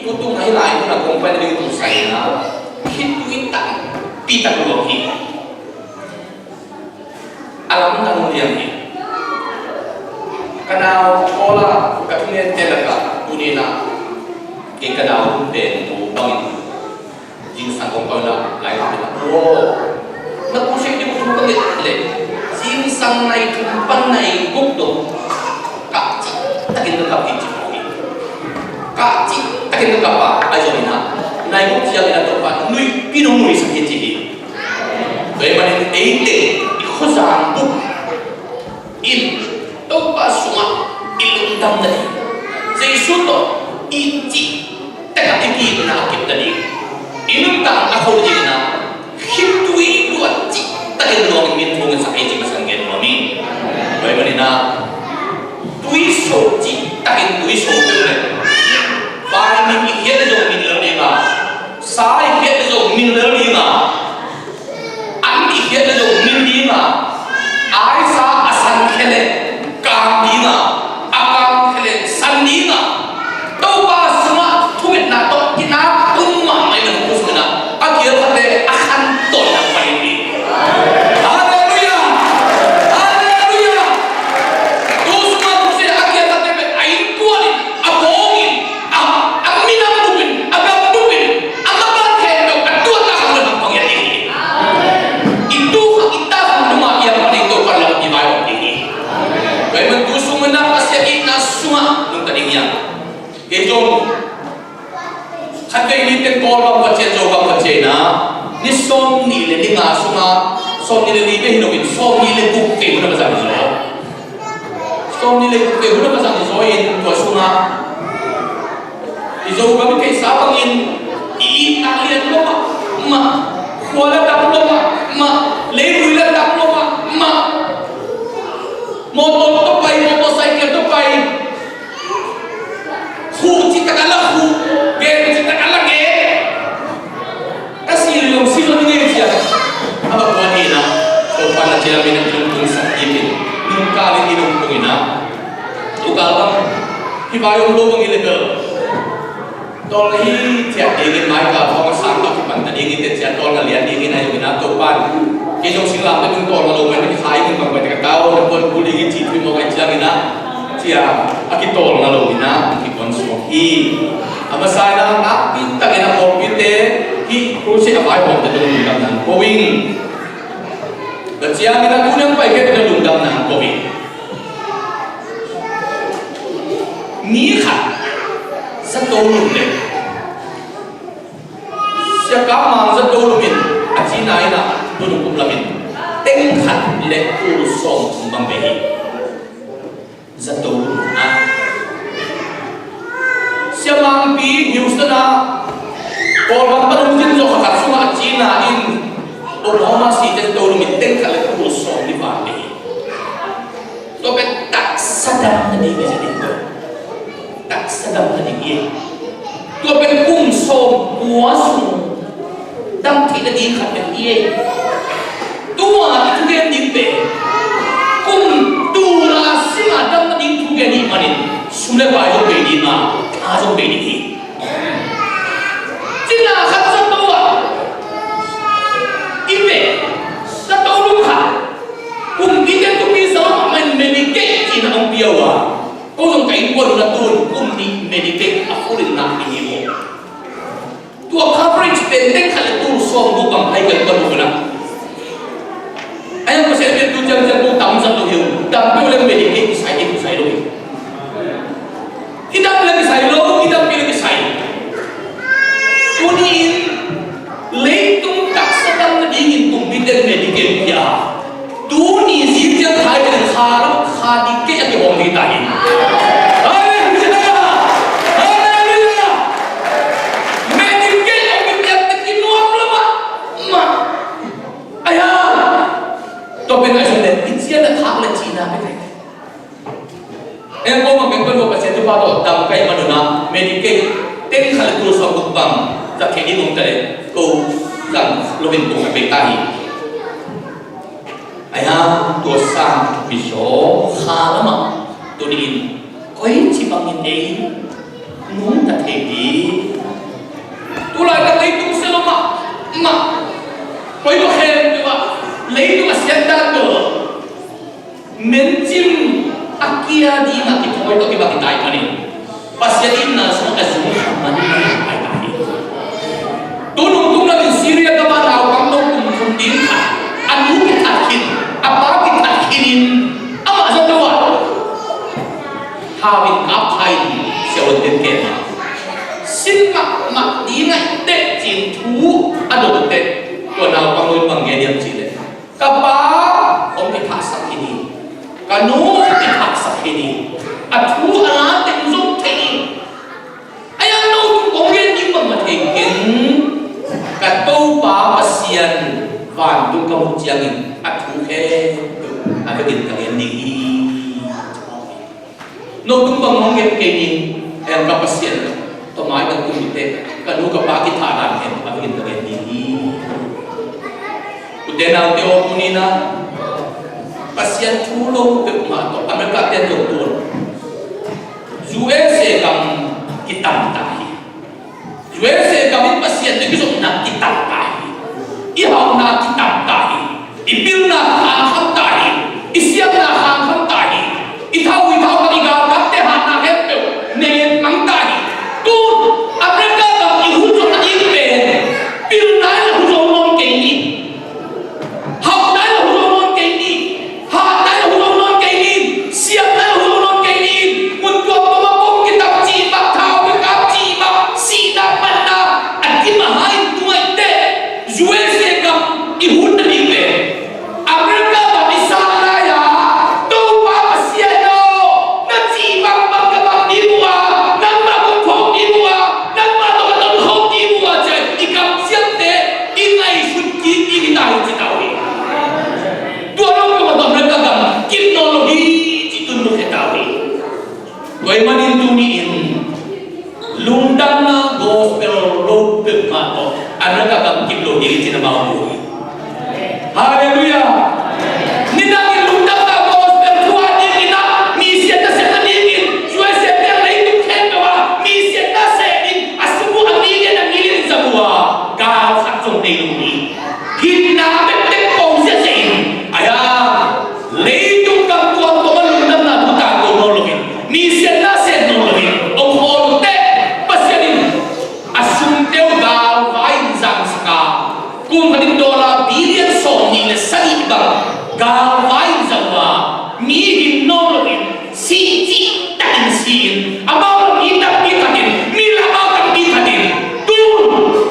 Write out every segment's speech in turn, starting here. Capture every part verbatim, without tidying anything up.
Pu Tung ahi lai, pu na kong pai na ding tung sai na, khitui tak, pi tak lo hi. A lamdang liang hi. Ka nau Paula, ka thungen te laka, tuni na, kei ka nau tung pen tu bangin, zingsang kong pai na, lai ka na, oh, na pu sek di pu tung ka nget le, zingsang nai tung pan nai guk dong, ka ci, takin ka kap hi ci ko hi. Ka ci, takin ka kap a, a zong ina, nai guk ciang ina Topa, nui, pi nung nui sak hi ci hi. Tua ahih manin eite, i khuazang buk in, Topa sungah i lungdam nading, Jesu tawh i cih takah i ki-itna a kip nading, i nuntakna khol dingin ah khitui luat cih takin luang in min thong in sak ei cih masa in gen nuam hi. Tua ahih manin ah tui so cih takin tui so peuh leh, vai ning i khiat leh zong min lel ding a, sa i khiat leh zong min lel ding a, an i khiat leh zong min ding a, aisa a san khia leh kang ding a, a kang khia leh san ding a, Topa sungah thungetna tawh kinakpum mahmah i man khuazung in ah, a kial khat leh a khan tawn in ah pai ding. Halleluiah! Halleluiah! Tu sungah tu sia a kial khat leh pen a innkuan in, a bawng in, a, a minam bup in, a gam bup in, a maban khempeuh a tuat a khang leh hong pang ding hi. I tu khang i ta khang nungah i a pan ding Topa lam i vai om ding hi. Tua ahih man tu sung in ah Pasian itna sungah nungta ding hi hang. Kei zong khatvei ni teng Kawlgam ka ciah, Zogam ka ciah in ah, ni sawmnih le ni nga sungah, sawmnih le li bek hi lo in, sawmnih le guk vei hun a ka zang hi zaw. Sawmnih le guk vei hun a ka zang hi zaw in, tua sungah i Zogam i theihsa bangin, i itna lian lo mahmah, khua la dam lo mahmah, leivui la dam lo mahmah, mawtaw tawh pai, mawtaw cycle tawh pai, khuh cih tak a la khuh, gen cih tak a la gen. Ka si leh zong si zaw ding ei ci a, a va kuan hi in ah, Topa na ci lam in ah i lungtungsak dingin, nungkal in i lungtung in ah, tu kal bang, hih vai om lo bang hi leh bel, tawlnga hi ciah dingin, mai kal thawng a sang tawh kipan ta dingin teh ci a, tawlnga lian dingin a hi in ah, Topa in, kei zong singlamteh tung tawlnga lo mai na hi khai in bang pai teh ka tau, na kuan kul dingin ci thu i mawk a hi ciangin ah, ci a, a kitawlnga lo in ah, a kikuan suak hi. A masa in ah, nakpi takin a pawlpite, hih crusade a vaihawmte tungah lungdam nang ko ing. Tua ciangin a tu nang pai khit teh lungdam nang ko ing. Mi khat zato lum leh, Sia Kap Mang zato lum in, a cina in ah, tun kum lam in, teng khat le tul sawm bang ve hi. Zato lum a. Sia Mangpi Houston ah, Kawlgam pan hong zin zawh kha khat sungah a cina in, Oklahoma City zato lum in, teng khat le tul sawm ni bang ve hi. Tua pen taksa dam nading hi zaw ding tua. Taksa dam nading hi. Tua pen kum sawm kua sung dam theih nading khat pen hi. Tua i thugen ding pen kum tul a sungah dam nading thugen hi manin sum le pai zong bei ding a, tha zong bei ding hi. Cina khat zato ah i ve, zato lum khat. Kumpite thupi sa lo mahmah in Medicaid cih na hong pia uh a, ko zong ka innkuan uh na tun kum nih Medicaid a full in ngah ding hi maw. Tua coverage pen teng khat le tul sawm buk bang hai kan pan uh na. Ai ang Pasian pen tu ciang ciang tu tam zat lo hi uh. Dam peuh leng Medicaid kisai ding kisai lo hi. Kidam le kisai lo, kidam pi le kisai. Tuni in leitung taksa dam nadingin kumpite Medicaid pia. Tuni zing ciang thai pen kha lo, kha ding kei a kihawm ding ta hi. Halleluiah! Halleluiah! Medicaid a kipiak te kinuam lo mahmah. Aya! Tua pen ai sung le, i cian a thak le cina pen ai. Eng ko ma ken ko Pasian thupha tawh dam ka hih manun ah Medicaid teng khat le tul sawm buk bang zat thei ding om ta leh ko zang lo in ko ka bei ta hi. Ai hang tua sang thupi zaw kha lamah tuni in koici bangin ei nungta thei ding Sia dingah kithawi tawh kibang hi ta hi manin Pasian itna sungah a zung khat man a ngai ta hi. Tu nungtung lamin Syria gamah naupang lo kum thum ding khat, a nu kithat khin, a pa kithat khinin amah zato ah thau in kap kha in, siavuante'n kem a, sin mahmah ding ahih teh ci-in thu a dot teh, tua naupang lo in bang gen hiam cih leh, ka pa hong kithahsak khin hi, ka nu hong kithahsak khin hi, a thu a la teng zong thei hi. Ahi hang no tung kong gen ding bangmah thei keng, ka Topa Pasian vantung ka muh ciangin a thu khempeuh a vekin ka gen ding hi. No tung bang hong gen kei ning, ahi hang ka Pasian tawh mai ka tung teh, ka nu ka pa kithah dan khempeuh a vekin ka gen ding hi. Ute naute aw, tuni-in ah Pasian thu lo peuhmah tawh America te tawh tuan, U S A gam kitam ta hi. U S A gam in Pasian tawh kizopna kitam ta hi. I hauhna kitam ta hi. I pilna khangkham ta hi. I siamna khangkham ta hi. I thau, i thau, i galkapte hatna khempeuh nei mang ta hi. Tun America gam i hun zawhna ding pen pilna in la hun zo nawn kei ni. Hauhna in la hun zo nawn kei ni. Hatna in la hun zo nawn kei ni. Siamna in la hun zo nawn kei ni. Mun tuamtuam ah bom kitam cih bang, thau kikap cih bang, sihna manna a kim a hai in tung ahih teh, U S A gam i hun nading pen America gam i sang lai-a, Topa Pasian aw, na cih bangbang ka bang ding uh a, nangmah kong phawk ding uh a, nangmah tawh ka tonkhawm ding uh a, ci-a i kamciamte i ngaihsut kik ding hi ta hi, ci ta uh hi. Tua lo peuhmah tawh America gam kim nawn lo hi, cih tun mukhia ta uh hi. Tua ahih manin tuni-in lungdamna gospel lo peuhmah tawh America gam kim lo ding hi, ci-in amau mu hi. Halleluiah. Nidangin lungdamna gospel thu a dingin ah, mi siatna sep nadingin U S A te leitung khempeuh ah mi siatna sep ding, a sum uh a million, a million zang uh a, gal khat zong nei lo hi. Hinna bekbek po ziahziah in, ahi hang leitung gam tuamtuam ah lungdamna thu tangko nawn loin, mi siatna sep nawn loin om khawl uh teh, Pasian in a sumte uh galvai in zangsak a, kum khat in dollar billion sawmnih le sagih bang galvai in zang uh a, mi hin nawn loin, sih cih takin si-in, amau lam mi tampi thatin, mi lam amau tampi thatin, tun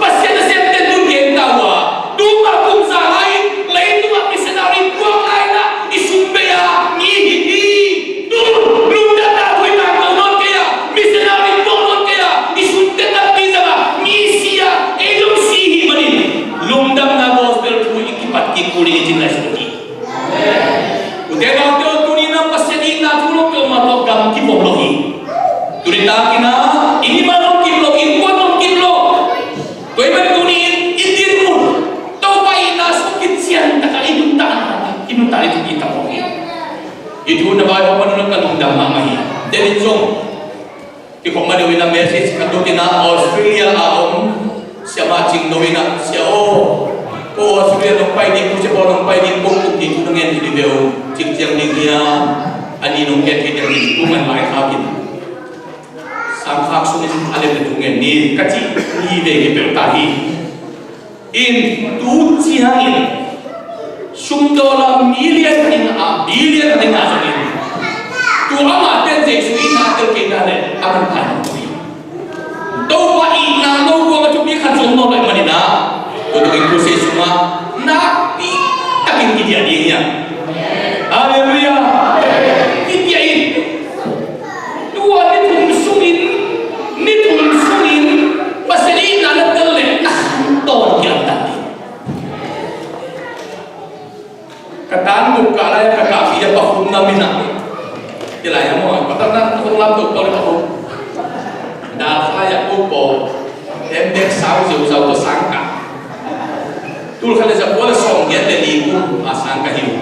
Pasian nasemte tun gen ta uh a, tun mah kum za lai-in leitung ah missionary kuang lai-in ah i sum bei a, mi hi hi. Tun lungdamna thu i tangko nawn kei a, missionary kuang nawn kei a, i sumte tampi zang a, mi si a, ei zong si hi manin lungdamna gospel thu i kipat kik kul ding hi, ci-in ngaihsun hi. Ute naute aw, tuni-in ah Pasian itna thu lo peuhmah tawh gam kibawm lo hi. Tuni takin ah i mimal zong kim lo, innkuan zong kim lo. Tua ahih manin tuni-in i dinmun, Topa itna sung kician takin i nuntakna, i nuntakna i thupi ta mawk hi. I thu na vaihawm man un ah ka lungdam mahmah hi. David zong kikhop ma deuh in a message ka lut in a, Australia a om siamah Cing Do in a, "Sia aw, ko Australia nong pai ding, ko Singapore nong pai ding, kong tung ding thu na ngen hi ve aw, cik ciang ding hiam? A ni nong gen thei ding hi, kum ngan lai khak in. Sang khak sungin a lem le thu ngen ni," ka cih ni ve hi peuh ta hi. In tu ciangin sum dollar million in a billion a ding a zongin, tu amah ten Jesu itna tel kei ta leh a man pai hi. Topa itna lo kuang a thupi khat zong om lo ahih manin ah, tu tukin crusade sungah nakpi takin kidiah ding hi hang. Halleluiah. Kidiah in. Tua ni thum sungin, ni thum sungin Pasian itna na tel leh na khangtawn kilamdang ding. Ka tan guk kah lai-a ka kahpih a pakhum na minah, ti lai-a maw, patamna hong lam tuk pawl le pakhum. Dalkhai-ah uk pawl, handbag sau ziauzau tawh sang kah. Tul khat le za kua le sawmgiat le li kum a sang ka hi uh.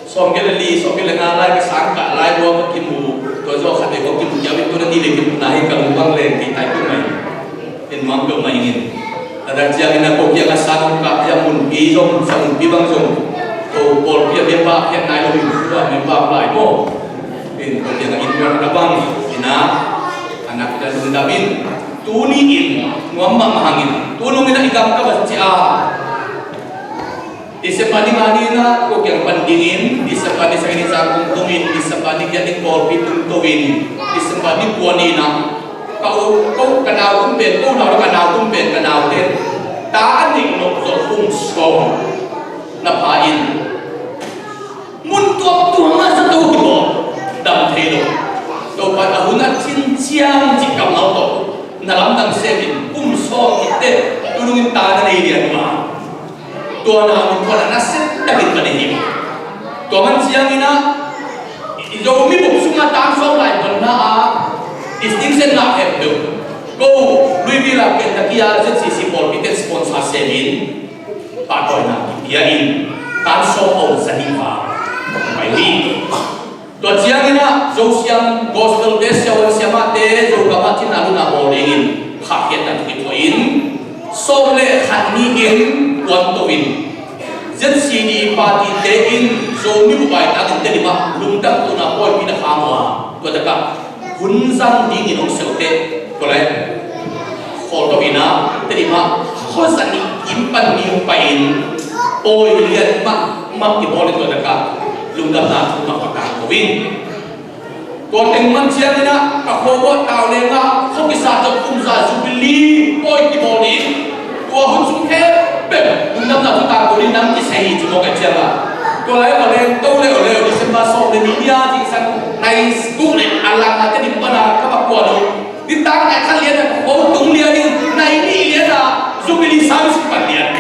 Sawmgiat le li, sawmgiat le nga lai ka sang kah lai, tua ka kimu, tua zawh khat vei kong kimu kiau in, tua ni vei kimu na hi, ka lung bang leng kei tai peuhmah in, in mang peuhmah in. Tua dan ciangin a ko kiang a sang kah, a munpi zong, sang munpi bang zong, ko pawlpi a member khiat nai lo in, tua member lai maw. Tua bang ina, anak ina lungdam in, tuni in nuam mahmah hangin, tu nung ina i gam ka va ci a. December ni nga ni ina ko kiang pan dingin, December ni sagih ni za kong tungin, December ni giat ni pawlpi tung tungin, December ni kua ni ina ka u, ko ka nau tung pen, ko nau ka nau tung pen, ka nau te ta a ning nok zong kum sawm na pha in. Mun tuamtuam ah zato kibawl, dam thei lo. Topa a hun a cin ciang cih kammal tawh na lamdang semin kum sawm i teh, tu nungin ta na nei lian uh a, tua na mun tua na nasep takin ka nei hi. Tua man ciangin ah i Zomi bup sungah tan sawm lai ponna ah distinction ngah khempeuh, ko Louisville ah Kentucky ah Z C C pawlpi ten sponsor semin pahtawina kipia in tan sawm a om za nih va pai hi. Tua ciangin ah Zosiam Gospel te, siavuan siamahte, Zogam ah cina luna bawl dingin khahkhiatna kituah in, sawm le khat ni in kuan to in, Z C D party te in Zomi bup bai takin Tedim ah lungdam tuna pawipi na kham uh a, tua takah hun zang dingin hong siaute, tua lai khawl to ina, Tedim ah khuazan ih kim pan mi hong pai in, pawi lian mahmah kibawl in tua takah lungdamna thu mah ka tang ko in. Tua teng man ciangin ah ka khua uah Tauleng ah khua kisa tawh kum za Jubilee pawi kibawl in, tua hun sung khempeuh lungdamna thu tang ko in, nang kisei hi ci mawk a ciangah. Tua lai a va leng to leuleu December sawm le nih ni a, zingsang nai guk le a lang a Tedim pan a ka va kuan uh. Nitak nai khat lian a ka khua tung lian in, nai nih lian a Jubilee service pan lian.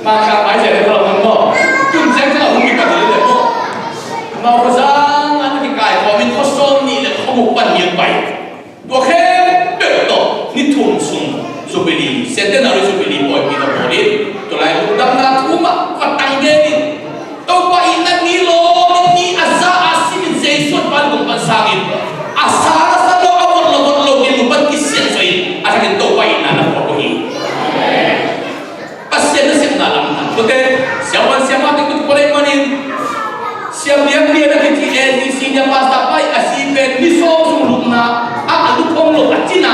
Mangkang mai zia le ka lo man maw. Tun zia ka lo hong kipan lian le maw. Mau khua zang a na kikai khawm in khua sawm nih le khua guk pan lian pai. Tua khempeuh tawh ni thum sung Jubilee, Centenary Jubilee pawipi ka bawl in, tua lai lungdamna thu mah ka tang gen in. Topa itna ni lawm in ni a za a sim in Jesu a pan lungpan sang in, a sa a sa lo, a vot lo vot lo in lungpan kisian zo in, a thakin Topa itna na phuak uh hi. Pasian nasepna lamdang. Tuate siavuan siamahte kut kua lei manin, Siam Lian Lian a kici, A D C Senior Pastor pai a si pen ni sawm sung lukna ah a lukhong lo a cina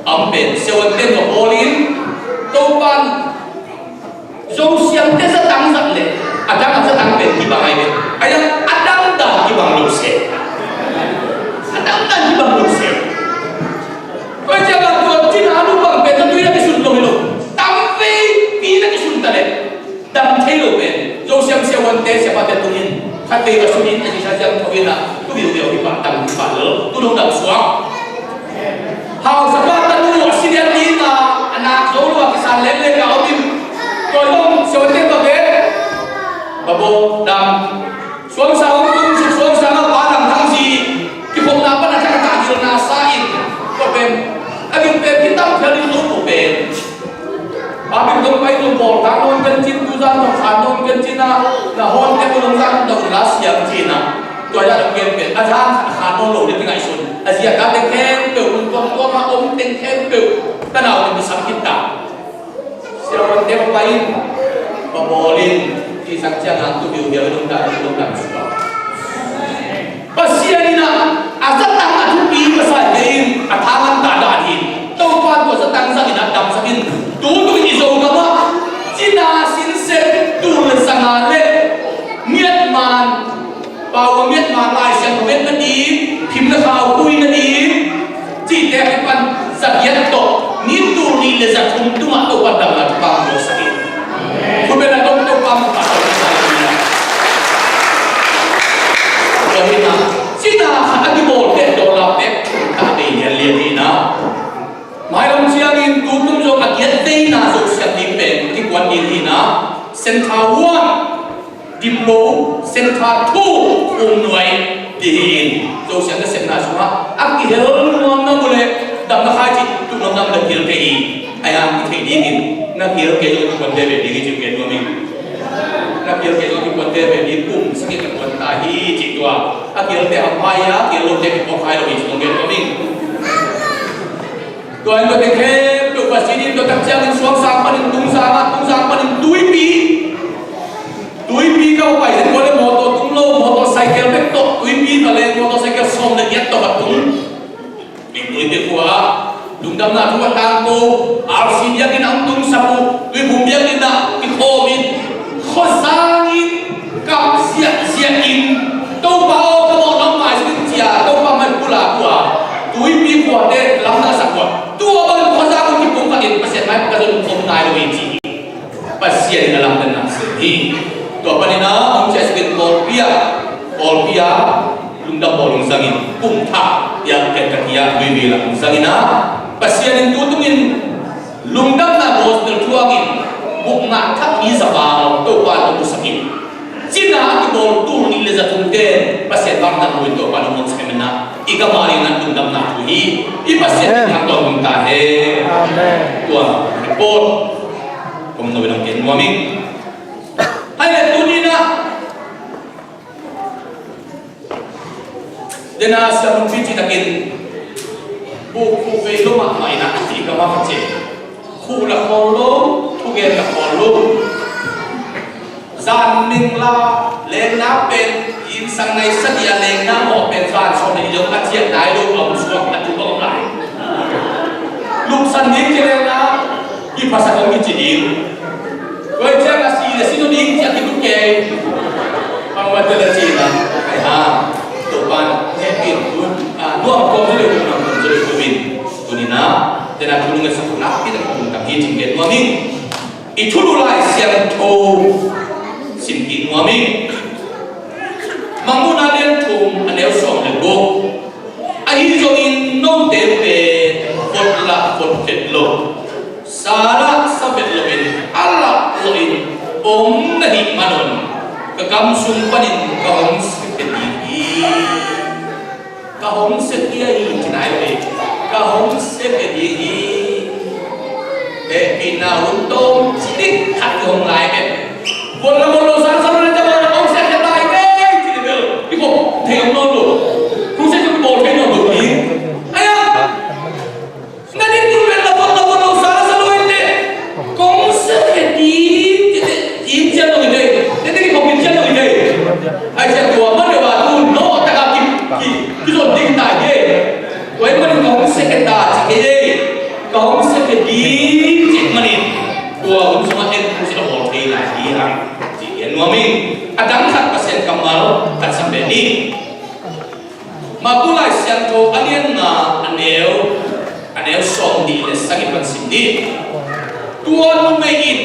a om pen siavuante tawh bawlin, Topan Zosiamte zatang zat le a dang a zatang pen kibang ai ve. A dang, a dang dan kibang lo se. A dang dan kibang lo se. Tua ciangah tua cina lupang pen tui na kisun lo hi lo. Tam veipi na kisun ta leh dam thei lo pen Zosiam siavuante siamahte tungin khat vei va sun in, a zisa ciang tho in ah tu viuviu hi pah, dam hi pah lo, tu dong dam suak. Hausapa tanu a si lian ding ah a nak zo lo a kisan lem le ka om in, tua zong siavuante va ve. Babo dam. Suangsa hong tung, suangsa na pa lam thang zi kikhopna pan a thak a tah gilna sa in, tua pen a gil pen kitam phial in lo tua pen. Pa bil dong pai dong bawl, tang nawn kan cin, tu zan dong khan nawn kan cin a, na hawn te dong zan dong la siam cin a, tua ya dong gen pen a zan khan khan nawn lo ding ngaihsun. A zia ka teng khempeuh, um tuamtuam a om teng khempeuh, ka nau teng kisam kit ta. Siavuante va pai in, va bawl in, ti sak ciang a tu biubiau in lungdam, lungdam suak. Pasian in ah a zatang a thupi pasal te in a tha ngan ta dan hi. Topa tua zatang zang in a damsak in, tu tu in i Zogam ah cina sinsen tul le sanga le miatman Pau a miatman, Lai Siangtho miat nading, phim le khau pui nading, cihte a kipan za giat tawh ni tul nih le za thum tungah Topa damna thupha hong pia sak in. Thupha na dong Topa mangpha tawh na sa in. Tua hi na, cina khat a kibawl teh dollar pek thum khat a nei lianlian hi na. Mailam ciangin tukum zong a giat veina Zosiam ding pen kikuan ding hi na. Center one, Dimlo, Center two, Umnuai, ti hi in. Zosiam nasepna sungah a kihel nuam na mu le damna khai cih tu nuam na mu le kihel kei hi. Ai hang kithei dingin na kihel kei zong kikuan veve ding hi cih gen nuam hi. Na kihel kei zong kikuan veve ding, kum sagih kikuan ta hi cih tua. A kihelte hamphai a, kihel lote kikuan khai lo hi cih zong gen nuam hi. Tua in tua teng khempeuh Pasian in tua tak ciangin Suangsang panin Tungsang ah, Tungsang panin Tuipi. Tuipi ka pai zen kua le motor tung lo, motorcycle bek tawh Tuipi ka leng, motorcycle Sawm le giat tawh a tung. Mingtui te khua ah lungdamna thu a tangko, R C biakinn ah hong tungsak uh, tuiphum biakinn ah kikhawm in, khuazang in kap ziahziah in, Topa aw, ka mawhna hong maisak in, ci-a Topa mah in pulak uh a, tuipi khuate lamdang sak uh a, tua bangin khuazang uh kipumkhat in Pasian mai ka zon uh om nai lo hi, ci hi. Pasian in a lamdanna sem hi. Tua panin a hong ciahsak in pawlpi ah, pawlpi ah lungdam bawl hong zang in, kum thak piak ken ka kiang lui vei lam hong zang in a, Pasian in tu tungin lungdamna gospel thuak in, bukmah thak mi za val Topa in hong pusak in, cina a kibawl tul nih le za thumte Pasian vanglian lui Topa in hong musak in a, i gam a dingin lungdamna thu hi. I Pasian in hong tawng ta hen. Amen. Tua report kom no dong ken nuam ing. Hai le tuni na dena siamun pi ci takin buk khu vei lo mahmah in a, i gam a kha ce. Khu la khawl lo, thugen la khawl lo. Zan ning la lengna pen, inn sang nai sa dia lengna mawh pen zan sawm le nih zong a ciah nai lo a om suak a tu a om lai. Lupsan ning ci lengna i phasak om i ci ding. Tua ciang a si le si lo ding ciah kitu kei. Pangwa te le ci na kai ha. Topan hehpih in tu, a, nuam kawm ci le tu, nuam kawm ci le tu in. Tuni na tena thu nung e sak nak pi na kawm tak hi cing ke nuam in. I thulu Lai Siangtho sim kik nuam ing. Mangmuhna lian thum a neu sawm le guk. Ahi zongin note pen vot lah vot vet lo, sa lah sa vet loin a lah loin om na hih manin ka kam sung panin ka hong sia ding hi. Ka hong sia hi, ci nai ve. Ka hong sia ding hi. Hehpihna hun tawm cik khat hong lai ve. Vot la vot lo, sa sa lo le, ca vot la, hong sia ta hi ve, ci ni bel. I ko thei om nawn lo. Crusade ko bawl thei nawn lo hi. Aya. Na ding tu pen na vot, na vot lo, sa sa lo in te. Kong sa ke ti, ti, ti, ti, cian lo in te. Te te ki kong cian lo in te. Ai cian tua ma le wa tu no ta ka ki, ki, ki zon ding ta ye. Tua in manin kong sa ke ta ci ke ye. Kong sa ke ding ci manin. Tua hun sung a en ku si la bol ke la hi ha. Ci ye nuam in. A dang khat Pasian kammal khat sam be ni. Marku Lai Siangtho a lian nga a neu, a neu sawm nih le sagih pan sim ni. Tua numei in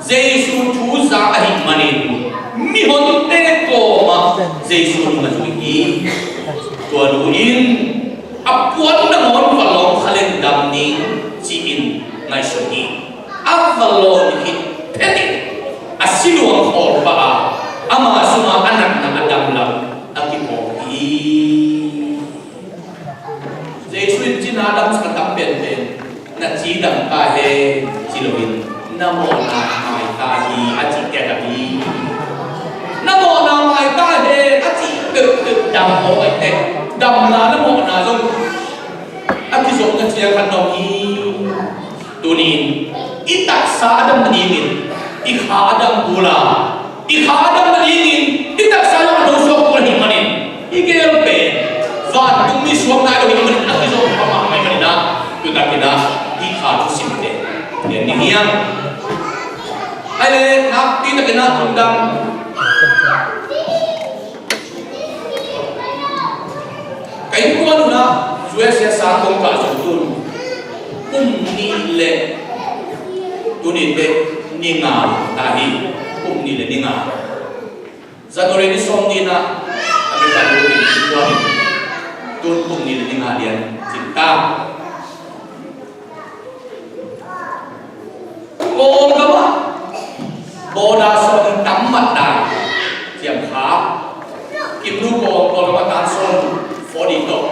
Jesu thu za ahih manin mihonte kawmah Jesu nung a zui hi. Tua nu in a puan nangawn va lawng kha leng dam ning ci-in ngaihsun hi. A va lawng hi phet in a siluang khawl pah a, ama sungah a natna a dam lam a kiphawk hi. Jesu in cina damsak a tam penpen, na ci dam ta hen ci loin, na mawhna mai ta hi a cih te a dam hi. Na mawhna mai ta hen a cih peuhpeuh dam mawh ahih teh, damna le mawhna zong a kizopna ciang khat na om hi. Tunin i taksa a dam nadingin i kha a dam kul a, i kha a dam nadingin i taksa zong a do suak kul ahih manin, i gel pen vantungmi suak nai lo ahih manin a kizom pha mahmah ahih manin ah, tu takin ah i kha thusimte gen ding hi hang. Ai le nakpi takin ah lungdam. Ka innkuan un ah U S A sang kong kah zong tun kum nih le, tuni te ni nga ta hi. Kum nih le ni nga. January ni sawm ni in ah America lu in innkuan in tun kum nih le ni nga lian cin ta. Kawlgam ah border sawm tam mat dan ciam kha. Kimnu Kawlgam ah tan sawm forty tawh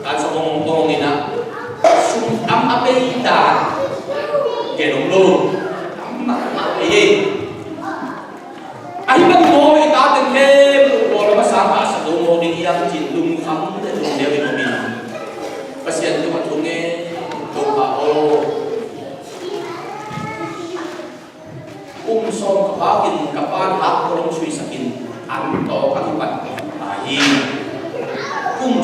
tan sawm hong hong in ah sum tam a bei dan gen om lo. Tam mat mat ei ei. Ahi bang maw i tate khempeuh Kawlgam a sang a sa lo maw ding hiam cin lungkham le lungneu in om in. Pasian tungah thu ngen, Topa aw. Kum sawm ka pakin ka pan hak kawlong suisakin an tawk a kipan ka hi. Kum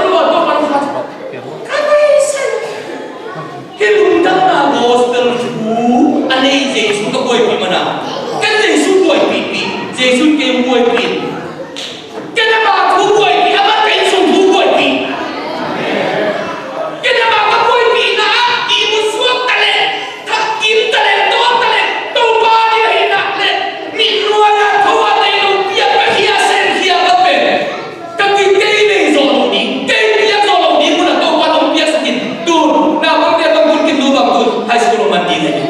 lo a, Topa nong kha. Ka nei sai. Hih lungdamna gospel thu a nei Jesu ka buaipih mana. Ken Jesu buaipihpih. Jesu ken buaipih. Ken ama thu buaipih, ama ken sung thu buaipih. Ken ama ka buaipihna ah ihmu suak taleh, thak kim taleh, tawm taleh, Topa ding ahih nak leh, mit nuai-a tho a nei lo piak ka khia sem khia ka pen. Ka ki kei nei zawh loh ding, kei piak zawh loh ding mun ah Topa nong piaksak in. Tun, naupangte bang tun, kin nu bang tun, high school man ding ahi.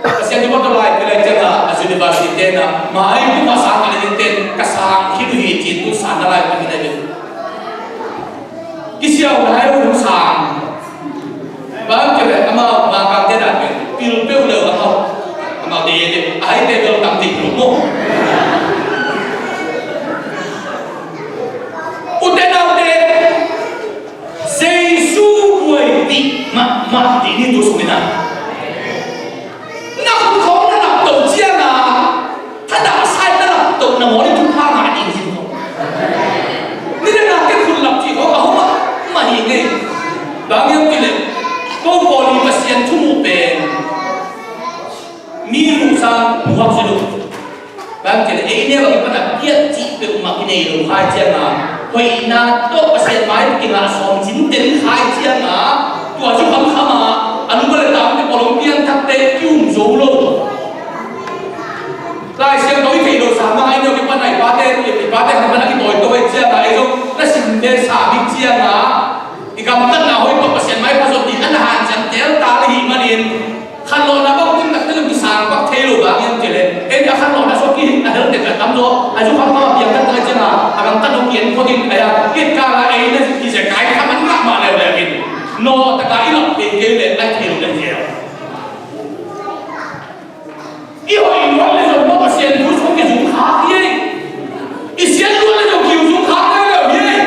Pasian thu bang tawh lai pia lai ciangin a university te na, mai kum a sang ka lei ding ten, ka sang khin uh hi ci-in tun sang na lai pia hi lai pia. Kisiau na hai uh sang. Bang kele amau mangkang te na pia, pil peuh leu amau. Amau de de, a hai te bel tam tik lu mo. U te nau te, Jesu buaipih mahmah ding hi tu sung in ah. Na khut khawng na laptoh ciangin ah, thadah sai na laptoh na mawh in thupha ngah ding hi khawng. Ni le na ke khut lap cih khawng a hong mahmah hi ngei. Bang hiam cih leh, ko Paul in Pasian thu muh pen mi muh sang muh hak si lo. Bang ci leh ei neu a kipan a piat cih peuhmah kinei lo khai ciangin, hoihna tawh Pasian mai kingah sawm cin ten khai ciangin, tua cu khamkham a, a nungma le tangte pawlom piangthakte ki-um zo lo. Lai Siangtho i theih loh sang a, i neu i pan a i pate, i pate hong pan a kitawi to hi ciang a, ei zong na sim ve sa bik ciang a, i gamtatna hoih tawh Pasian mai pha zot ding a na hanciam tel ta le hi manin, khanlawhna bang tun nak te zong kisang bak thei lo bang hiam cih leh, ei a khanlawhna suak i a hel tek a tam zaw, a zu kham kham a piang tak tak ciang a, a gamtat lo kian phot in a ya, i kal a ei na kizekai kha man mahmah leuleu in, nawh tak a i lak thei kei leh ai thei lo leh ziau. I hoih luat le zong maw Pasian thu sung kizung khak hi ei. I siat luat le zong kizung khak leuleu hi ei.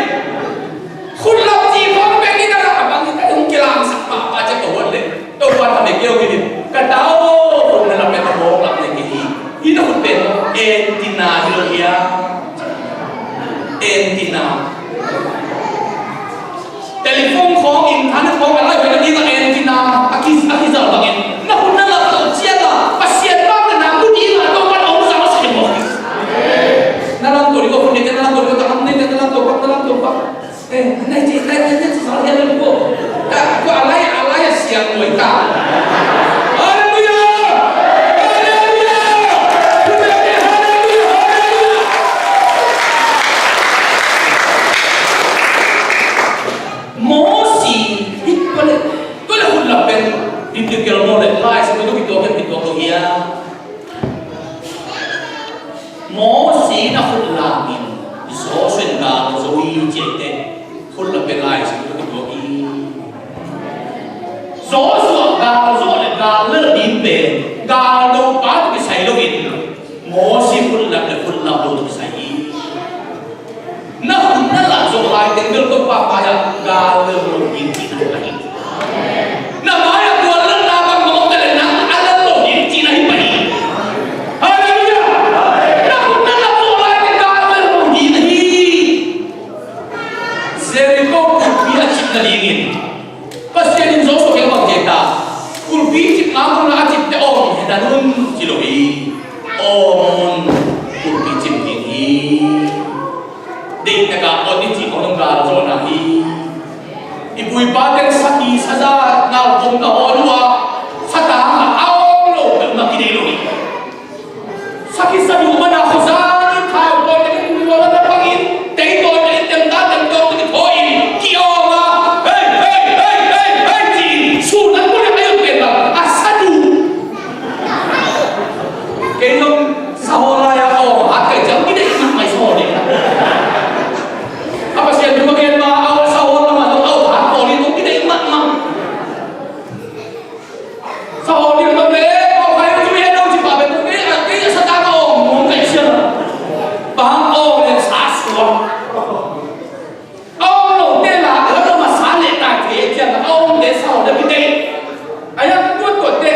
Khut lap cih khawng pek in a rak a bang hi ta, hong kilangsak pahpah ciang ka huat leh Topa'n a mei keu hi in, ka ta aw, khut na lap le ka bawng lap le kei hi. Hi na khut pen maw? Antenna hi lo hi a. Antenna. Telephone khawng, internet khawng a laihoihna ding a antenna a ki, a kizal bangin, na khut na lap loh ciang a Pasian bang na mu ding a Topa'n hong zang sak hi mawk hi. Na lam to ding aw, khut neite na lam to ding aw, taklam neite na lam to pak, na lam to pak. Eh, nai ci, nai ci, nai ci, sal hian lam ko. Ka, ko a lai, a lai a siang muai ta. Hallelujah! Hallelujah! Hallelujah! Hallelujah! Mosi, tua leh, tua leh hun lam pen, biblical knowledge, Lai Siangtho tawh kituak pen kituak lo hi a. Mosi in a khut lam in, Joshua in gal zo hi ci a, tua khut lam pen Lai Siangtho tawh kituak hi. Joshua gal zo leh gal lel ding pen, gal do pa tawh kisai lo in, Mosi khut lam leh khut lam lo tawh kisai hi. Na hun na lak zawh lai teng bel Topa mai-ah gal lel lo ding cihna hi pah hi. Na mai-ah guallelhna bangbang om ta leh nang a lel lo ding cihna hi pah hi. Hallelujah! Na hun na lak zawh lai teng gal lel lo ding hi. Jericho kulhpi a cip nadingin Pasian in Joshua kiang bang ci hiam ta? Kulhpi cipna mun ah a cipte awng hi dan un ci lo hi. Awng un, kulhpi cip ding hi. Deihtak a awng ding cih khawng gal zawhna hi. I pu i pa teng sakhi saza ngalkawm na hawl uh a, satang a awng lo peuhmah kidei lo hi. Sakhi saduh man a khuazang in thau tawi takin, mual a na pang in, tei tawi takin, temta tem tawi takin thaw in, ki-awng a, hei, hei, hei, hei, hei, ci-in, sun an pul in a yot pen bang a saduh. Kei zong sahaw lai a awng hat kei ciang kideih mahmah i sahaw ding. A Pasian thu a gen ma a sahaw lam a zong a hat pawl in zong kideih mahmah. Sahaw ding lam le, pau khai zong hi hen aw ci pah pen, kei a, kei a satang a awng nuam kei ciang a. Bang awng le sa suak. A awng lote la, a la masa leh tai thei ciang a, a awngte saw leh kite. A yang tuat tuat te,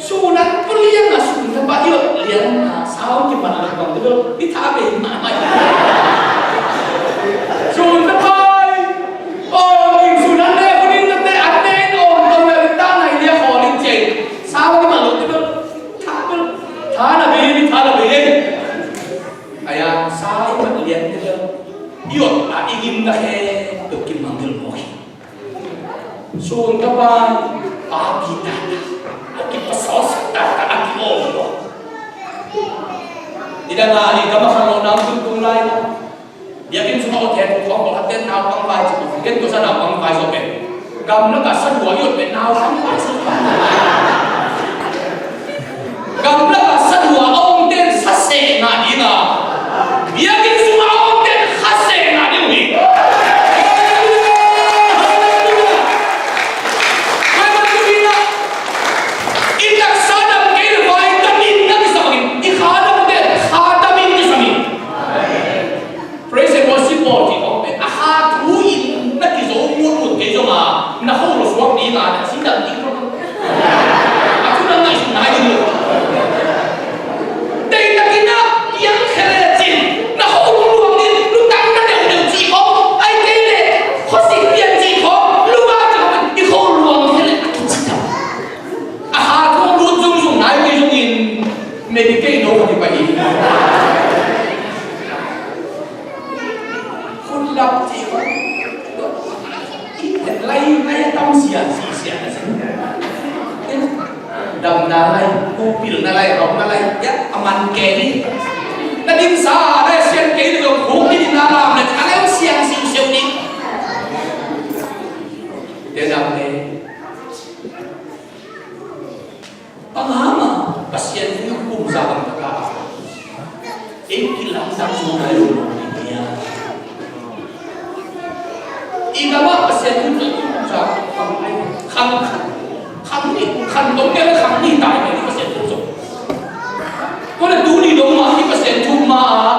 sun an pul liang a sun tapa i ot liang a, saw kiman a bang te bel, i tha bei mahmah. Sun tapa i, awng in sun an le, hun in te, an te in awng tong le, ta nai lia hawl in cei. Saw kiman lo te bel, tha bel, tha na bei, tha na bei. A yang saw kiman liang te bel. I ot a i gim na he, tuk kimang dil mawk hi. Sun ka pa, papi ta, a kipasaw sak ta, a ki-awng lo. Nidang a ni ka ma khan lo nang tung tung lai na. Biakinn sung a ot hen, kong ko haten naupang vai ci ko. Ken ko sa naupang vai so pen. Gamlak a saduh a i ot pen naupang vai so pen. Gamlak a saduh a omten khasehna ding a, biakinn sung a omten khasehna ding uh hi. Hallelujah! Hallelujah! Tua ahih manin tuni-in ah, i taksa dam kei leh vitamin na kisam hi, i kha damte kha tamin kisam hi. Praise and worship bawl cih khawng pen a kha thu in na kizo mutmut kei zong a, na kho lo suak ding a, na cih dam ding lo. A thu na ngaihsut nai ding lo. Deihtakin a piang khia lecin na kho lungluang ding, lungtang na deuhdeuh cih khawng, ahih kei leh khuasik pian cih khawng, lungah cih khawng, i kho luang khia leh a kici dam. A kha thu lut zungzung nai kei zongin Medicaid no khat i pai hi. Khut lap cih khawng. I phet lai, lai a tam sia, si sia na sia. Damna lai, hupilna lai, hauhna lai, ya, a man kei ni. Na dingsa lai sian kei ni zong hupilna lam le a leu siang siusiu ni. Te dam te. Bang hang a Pasian thu kum za bang taka. Ei kilamdang zo nai lo lo ni nia. I gam ah Pasian thu kum za bang ai khang khang ni khang dong kei khang ni tai ni Pasian thu zo. Ko le tu ni dong ma i Pasian thu ma a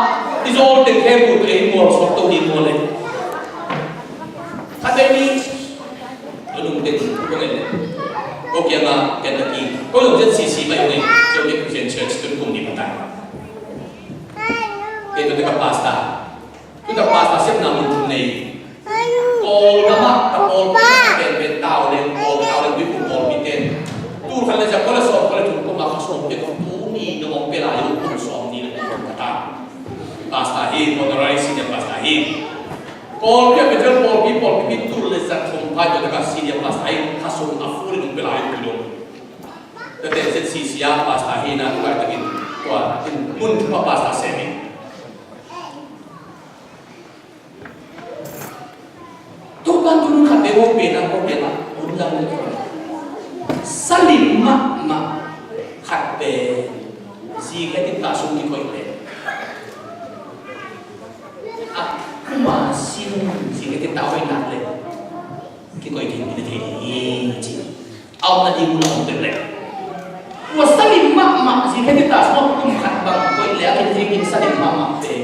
i zol teng khe bu tu ei mual sok to ni mual le. Khat vei ni Ko nung te ko ngen le. Ko kiang a ken ta ki. Ko nung zen sisi mai ngen. Zo ke Christian Church tun kum ni matai. Ke tu te ka pastor. Tu ka pastor sem na mun tun nei. Ko na ma ka pawlpi ka ken pen tau le ko tau le wi kum pawlpi ten. Tu khan le za ko le som ko le tun ko ma ka som ke ko tu ni no mong pe la yo kum som ni le ka ta. Pastor hi, authorized senior pastor hi. Pawlpi a Bethel pawlpi, pawlpi pi tul le zat thum pai tua taka senior pastor hi, khasum a full in um pela hi pi dong. Tate zet sisia pastor hi na tu lai takin tua in mun thum a pastor sem hi. Topa tu nun khat te wo pe na ko pe na un lang le tua. Salim mahmah khat te zi khe tin ta sum kikoih le. A kuma sin zing e te ta hoih nak le kikoih ding in a thei ding hi ci. A omna ding mun a om peuh le. Tua salim mahmah zing e te ta sung a kum khat bang koih le a kin thei kin salim mahmah te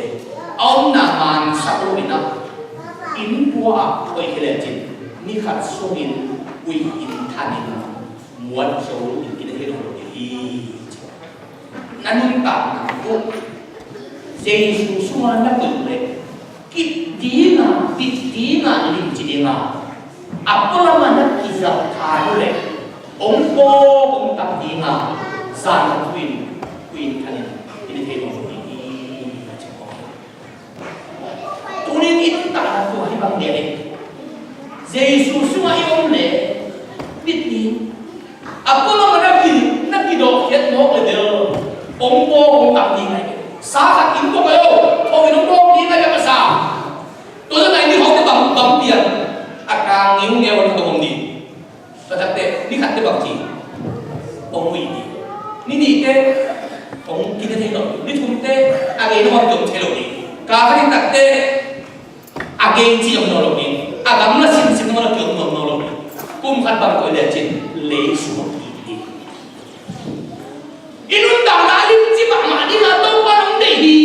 a omna man sak lo in a inn pua a koih hi le cin ni khat sungin ui in thanin muat zo in in a thei lo ding hi ci. Na nuntakna uh Jesu sungah na koih leh kip dinga, bit dinga, limci dinga, a pualamah na kizat kha uh leh hong pawk hong tap dinga zan a tuin kuin thanin in thei lo ding hi. Tunin i nuntakna tua hi bang dia le Jesu sungah i om le mit ding a pualamah na ki, na kidawhkhiat mawk le bel hong pawk hong tap ding ahi. Sa khat in pawk ahi lo, thong in hong pawk ding ahi a ka sa. Tua zong ahi ni hong te bang, bang pian a kang ngiungiau an ka tong om ding. Ka takte ni khatte bang ci hong ui ding. Ni nihte hong kine thei lo. Ni thumte a gei na hong kiom thei lo ding. Ka khat in takte a gei ci om nawn lo ding. A gamla simsim na hong kiom nawn lo ding. Kum khat bang koih le cin lei sung hong kik ding. I nuntakna a limci mahmah ding a Topa nong deih hi.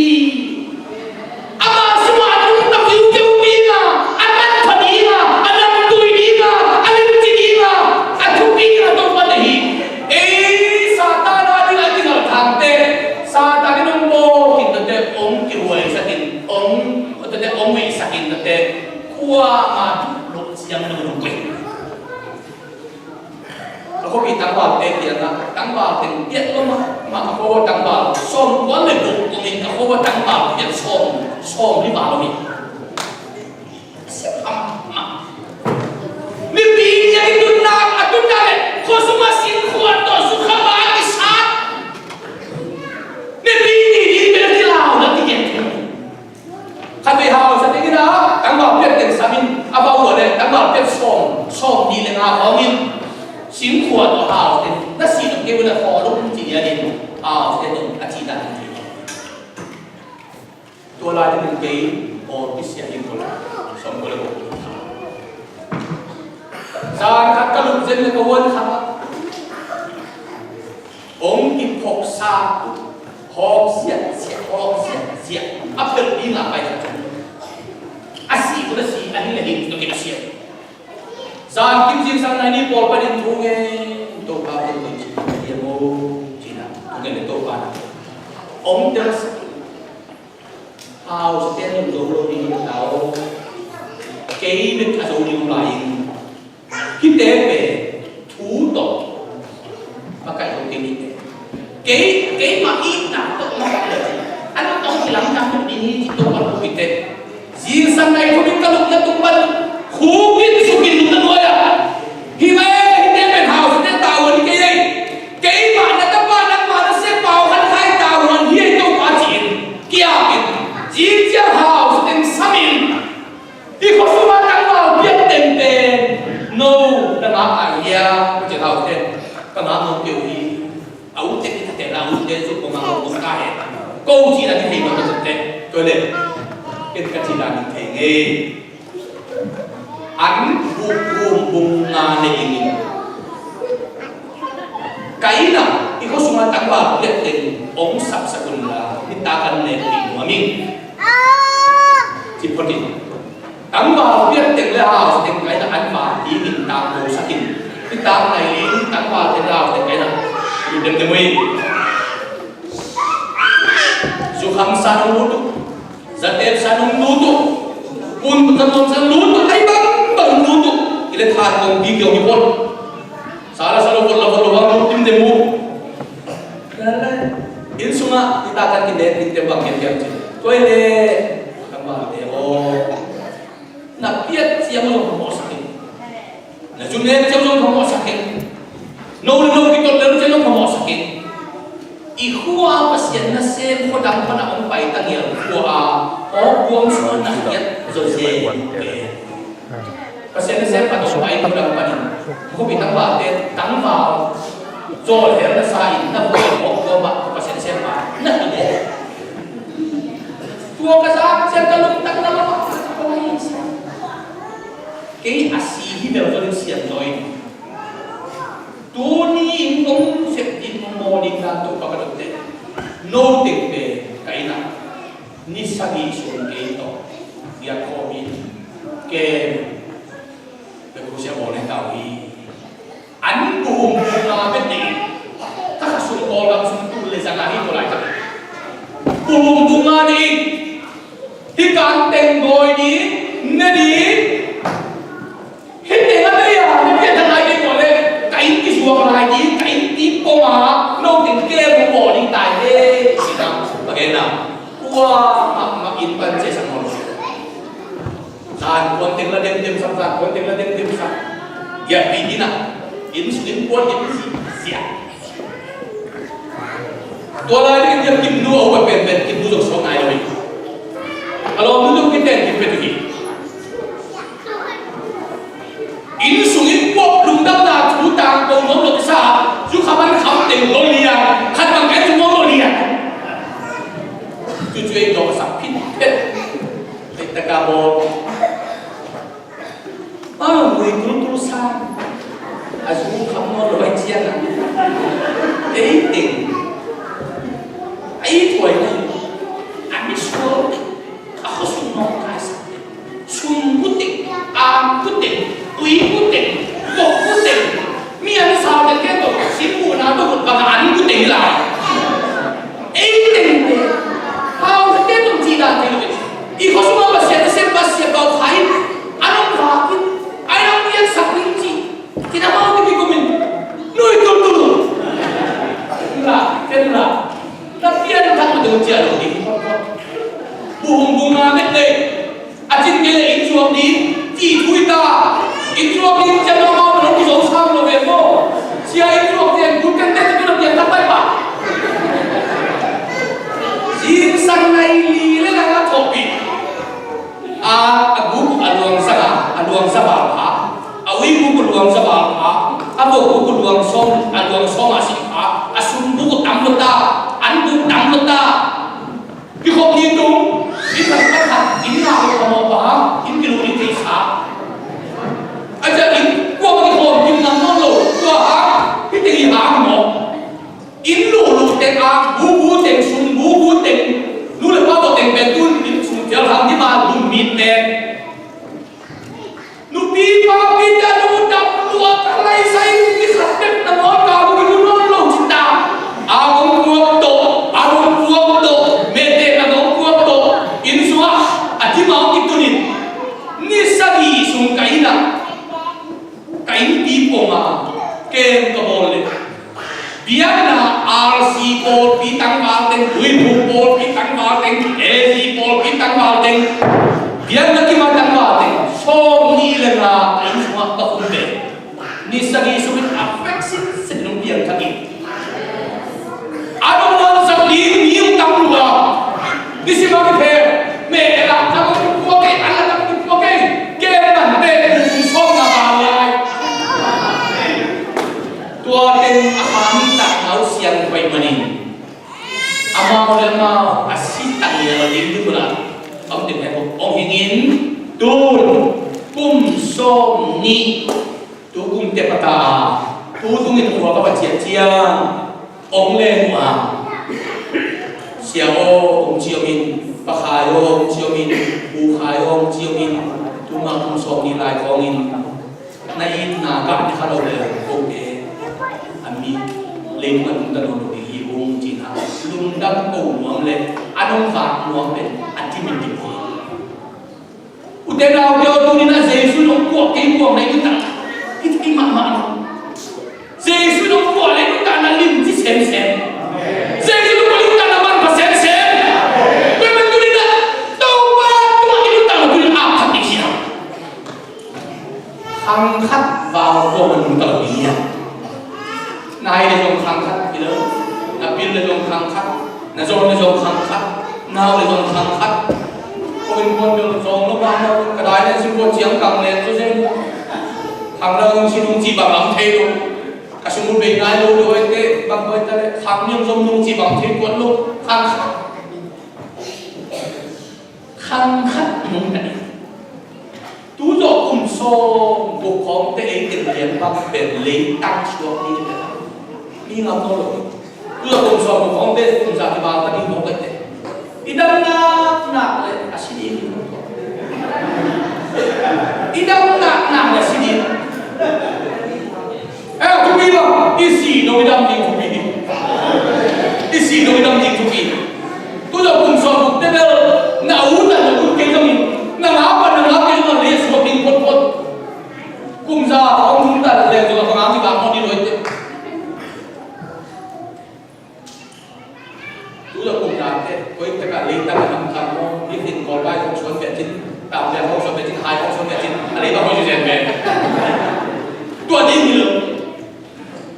Ama sungah a nungta kiukeu ding a, a natpha ding a, a namtui ding a, a limci ding a, a thupi ding a Topa deih hi. Ei Satan a ding a kingalh thangte Satan in hong bawlkhin tete hong kihuaisakin hong tete hong huihsakin tete kuamah duh loh ciang na hong koih. A khuapi tangvalte kiangah tangval teng piat lo mah, mah ka khua tangval sawm kua le guk kumin ka khua tangval piat sawm, sawm li val lo hi. A siap a mah. Mipi nih a kitunna, a tunna le khua sungah sin khua tawh sukha ba a kisat. Mipi nih nih bel kilau na kigen thei. Khatvei hausa dingin a tangval piat teng samin a va uah le tangval piat sawm, sawm nih le nga khawngin singkhua tawh hausa ding na si dong kei un a thaw lo ci dia ding hausa ding a ci dan ding. Tua lai dingin kei aw kisia hi ko la sawm ko le ko. Zan khat ka lup zen le ka uan khat. Hong kiphawksa uh hawk ziahziah, hawk ziahziah a phelh dingah pai khat uh. A si uh na si, a hing a hing tawh kipsia. Zan kim zingsang nai ni pawl panin thu ngen Topa pen koi cih na diam aw cih na thu ngen le Topa na hong telsak uh. Hausa ten lo zo lo ding ta aw. Kei bek a zo ding lai in. Hihte pen thu tawh makaih lo kei ni te. Kei, keimah itna tawh makaih lo. An tawh kilamdang lo ding hi ci tawh a lo kei te. Zingsang nai thu ding ka lupna tung pan khuk in suk in lupna nuai ah. Hi ve, hihte pen hausa te ta aw ni kei ei. Kei I khua sungah tangval piak tengteng no na ngak a hia? Ka ci hau ten, ka ngak no keu hi. A ut tek i thatetna a ut tek zuk kong ngak lo kong ka he. Ko cihna ni thei lo ka zuk tek. Tua le ken ka cihna ni thei ngei. An buk bum bung nga ne ing in. Kaina i khua sungah tangval piak teng ong sapsak un la nitak an ne ing nuam ing. Ci phot in. Tangval piak teng le hau teng Kaina an ma dingin tangko sak in. Nitak nai in tangval teng le hau teng Kaina. Lut dem dem uh hi. Zukham san hong lut uh. Zatep san hong lut uh. Pun kan nuam san lut uh. Ai bang bang lut uh. I le than kong pi kiau hi pon. Sa la sa lo pon la pon lo bang lut tim dem uh. Inn sungah i takan kinek dik te bang kiam kiam ci. Tua i le tangvalte aw. Na piat ciang zong phamawh sak in. Na zu nek ciang zong phamawh sak in. No le no kitot lel ciang zong phamawh sak in. I khua Pasian nasem khua dang pana hong pai tangial khua a, aw buang sua na kiat zo ze. Pasian nasem pan hong pai khua dang panin. Khuapi tangvalte tangval. Zawl hel na sa in na buai mawk tua mah Pasian nasem pan na hi le. Tua ka zak ciang ka lungtang na lamah ka pai sa. Kei a si hi bel ka lungsiam zaw in. Tuni in kong sep ding kong maw ding dan Topa ka dot teh. No teng pen ka inn ah ni sagih sung kei tawh giat khawm in kem. Bek kong sia bawl ne tau hi. An buhum bunga bek nei. Ka kha sung Kawlgam sung tul le zanga hi ko lai tak. Buhum bunga nei. Hih kan teng dawi ding, ne ding. Hih teng a nei a, ne pian thang lai ding ko le. Ka inn kizuak lai ding, ka inn ti pong a, no teng ke mu bawl ding tai le. Sina, pagena. Ua, mak, mak in pan che sang mo. Zan kuan teng la demdem sak, zan kuan teng la demdem sak. Giahpi inn ah, inn sung inn kuan inn si, sia. Tua lai ding in Kimnu a upa penpen, Kimnu zong suak nai lo hi. A lawmnu zong kiten kim pet uh hi. Inn sung inn kuan lungdamna thu tangko nuam lo kisa, zu kha man kham teng lo lian, khat bang kai tu nuam lo lian. Cucu ei dawh a sak phin phet. Ei taka bawl. A, lui tultul sa. A zu kham nawn lo ai ciang a. Ei teng. Ei thuai nei. A misual. A khuasung nawngkai sa. Sum bu teng. Am bu teng. Ui bu teng. Bok bu teng. Mi an sau teng ken tawh. Sim bu na tawh bu bang an bu teng lai. Ei teng teng. Hau teng tawh ci dan teng tawh. I khuasung a Pasian, Pasian, Pasian bau khai. An ong vak in. Ai ong piaksak ning ci. Kin amau kipi kumin. Nui tultul. Ken la, ken la. Na pian thak ma dong cia lo ding. Buhum bunga met nei. A cin kei le inn zuak ding. Ci thui ta. Inn zuak ding cia lo amau ma lo ki zo sam lo ve mo. Cia inn zuak ding. Kun ken te tu na pian thak pai pa. Zingsang nai li le la la thopi. A, a guk a luang za a, a luang za val pha. A ui guk a luang za val pha. A vok guk a luang sawm, a luang sawm a sik pha. A sum guk a tam lo ta, an guk tam lo ta. Kikhop ni tung, in khat khat khat, in ngak lo khamawh pha, in kilu in kei sa. A cia in, kua ma kikhop, in ngam nawn lo, kua ha, hih teng i ha mawh. Inn luhluh teng, a bubu teng, sum bubu teng, nu le pa tawh teng pen tun inn sum thial hang dima lum mit teng. Nupi papi te a nu dam lua ka lai sai mi khat pek na ngawn ka bu ki bu nawn lo cin ta. A gong kuak tawh, a gong kuak tawh, mete na gong kuak tawh, inn sua a dima ong ki tunin. Ni sagih sung ka inn ah. Ka innpi pong a kem ka bawl le. Biakna R C pawlpi tangval teng, Tuiphum pawlpi tangval teng, A Z pawlpi tangval teng, biakna kima tangval teng, sawm nih le nga ka inn sungah ka khum ve. Ni sagih sungin a veksin sin nong piang thak in. A nong muansak ding mi ung tam lua. Ni sima mi phe, me e la tam ki pua kei, an la tam ki pua kei. Hingin tun kum sawm nih, tu kum tep a ta a, tu tungin khua ka va ciah ciang hong len uh a, Sia aw hong ci om in, Pa Khai aw hong ci om in, Pu Khai aw hong ci om in, tuma kum sawm nih lai khawngin na itna gah ni kha lo le, kote a mi leitung a nungta nawn lo ding hi ung, ci-in a lungdam ko nuam le a nungzak nuam pen a dimin dim hi. Ute naute aw, tuni-in a Jesu in hong kuah kei kuah na i nuntakna i thei mahmah lo. Jesu in hong kuah le i nuntakna limci semsem. Jesu in hong kuah le i nuntakna manpha semsem. Tua ahih manin tuni-in a Topa tungah i nuntakna tuni-in a khat ding hi hang. Khang khat val kuamah nungta lo ding hi hang. Na hai le zong khang khat hi lo, na pil le zong khang khat, na zong le zong khang khat, na hau le zong khang khat. Ko innkuan bel zong lo bang lo, ka dai le singkuan ciang kang le zo zen. Khang lo nung si nung ci bang lam thei lo. Ka singkung bei nai lo lo ete bang ko ete le khang niang zong nung ci bang thei tuan lo. Khang khat. Khang khat nungta ding. Tu zawh kum sawm guk khawngte ei teng lian bang pen leitang suak ding hi. Mi ngam nawn lo. Tu zawh kum sawm guk khawngte kum za kival ta ding mawk ei teng. I dam naknak le a si ding hi. I dam naknak le a si ding. Eh, thupi bang, i si lo i dam ding thupi hi. I si lo i dam ding thupi hi. Tu zawh kum sawm guk te bel na ut a na ut kei zongin, na ngap a na ngap kei zongin, a lei suak ding photphot. Kum za a hong nungta leng zong a bang hang i bang hong ding lo i te. Tu zawh kum zate, koi takah leitang a hamtang maw, nitin Kawlbai kong suan pet cin, Tampiak kong suan pet cin, Hai kong suan pet cin, a lei bang kong suan pet. Tua ding hi lo.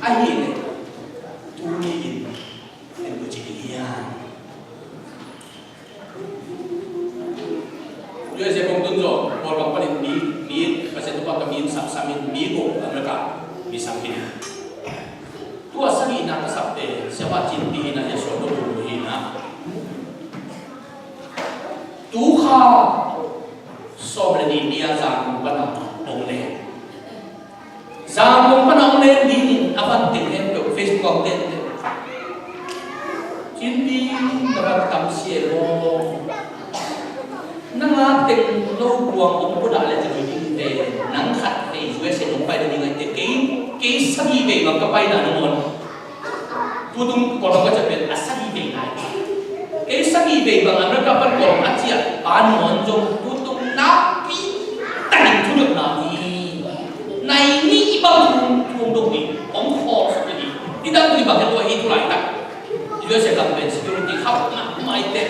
Ahi leh, tuni in, en ko ci ding hiam? U S A kong tun zawh, Kawlgam panin mi, mi, Pasian tungah ka mi in sapsap in, mi guk America, mi sam khin. Tua sagihna ka sap pen, Siapa Cin Pi in a, Yeshua Nobu in a. Tu kha sawm le nih ni a Zangkong pan a hong len. Zangkong pan a hong len ding in a van teng hen peuh Facebook a hong tente. Cin Pi, na van tam sia maw. Nang a teng lo buang hong pua dah le ci ding te, nang khat vei U S A nong pai ding a te, kei, kei sagih vei bang ka pai na nong on. Tutung Kawlgam ka ciah pen a sagih vei lai. Kei sagih vei bang America pan Kawlgam a ciah pa nong on zong tutung nakpi takin thudotna hi. Nai nih bang thu, thu hong dong hi, hong khawl suk hi. I dang hi bang hi tua hi thu laitak. U S A gam pen security khauh mahmah hi teh.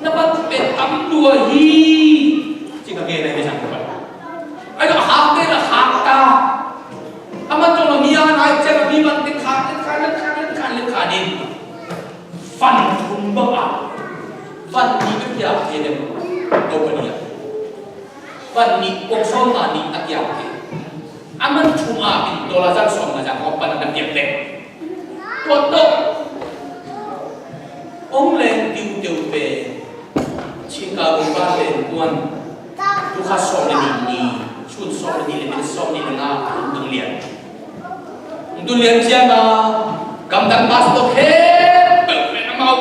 Na van pen tam lua hi. Ci ka gen a hi sang ka van. Ai lo, a khakte la khak ta. A man zong a mi a nai ciang a mi van teng khak, teng khak, teng khak, teng khak, teng khak ding. Van thum bang a, van nih a kiam thei leh, ko ka nih a. Van nih, kong sawm nga nih a kiam thei. A man thum a in dollar zang sawm nga zang kong pan a na piak leh. Tua tawh hong leng tiuteu pen Chicago pa pen tuan, tu kha sawm le nih ni, sun sawm le nih le minute sawm nih le nga a hong tung lian. Hong tung lian ciang a, gamdang pastor khempeuh pen amau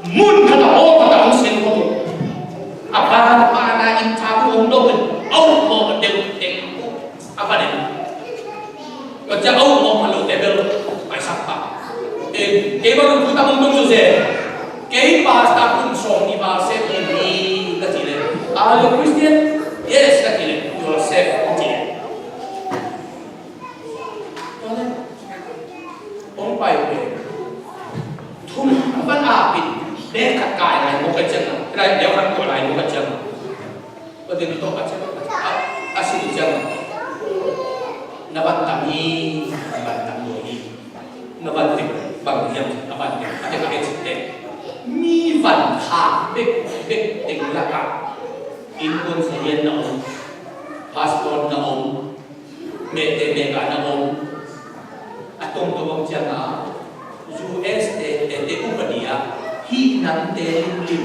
mun khat a, hall khat a hong sem khawm uh. A ban a, a ban a interview hong do uh in, a ukmawh a deuh teng uh a va den. Tua ciang a ukmawh pha lote bel paisak pah. Eh, kei bang thu tam hong tung zo se. Kei pastor kum sawm nih val sep hi ka cih leh, "Are you Christian?" "Yes," ka cih leh, "You are safe," ka cih leh. Tua leh hong pai pen thum van a pen bek khat kai lai mawk ka ciang a, lai deuh khat kai lai mawk ka ciang a. Tua teng tawh a ciang a, a si ciang a, na van tam hi, na van tam lua hi. Na van teng bang hiam, na van teng a teng a het sik teh. Mi van khak bekbek teng lakah innkuan sahian na om, pastor na om, mehte mehka na om. A tongtong bang ciang a, U S A te te upadi a, hih nangte limlim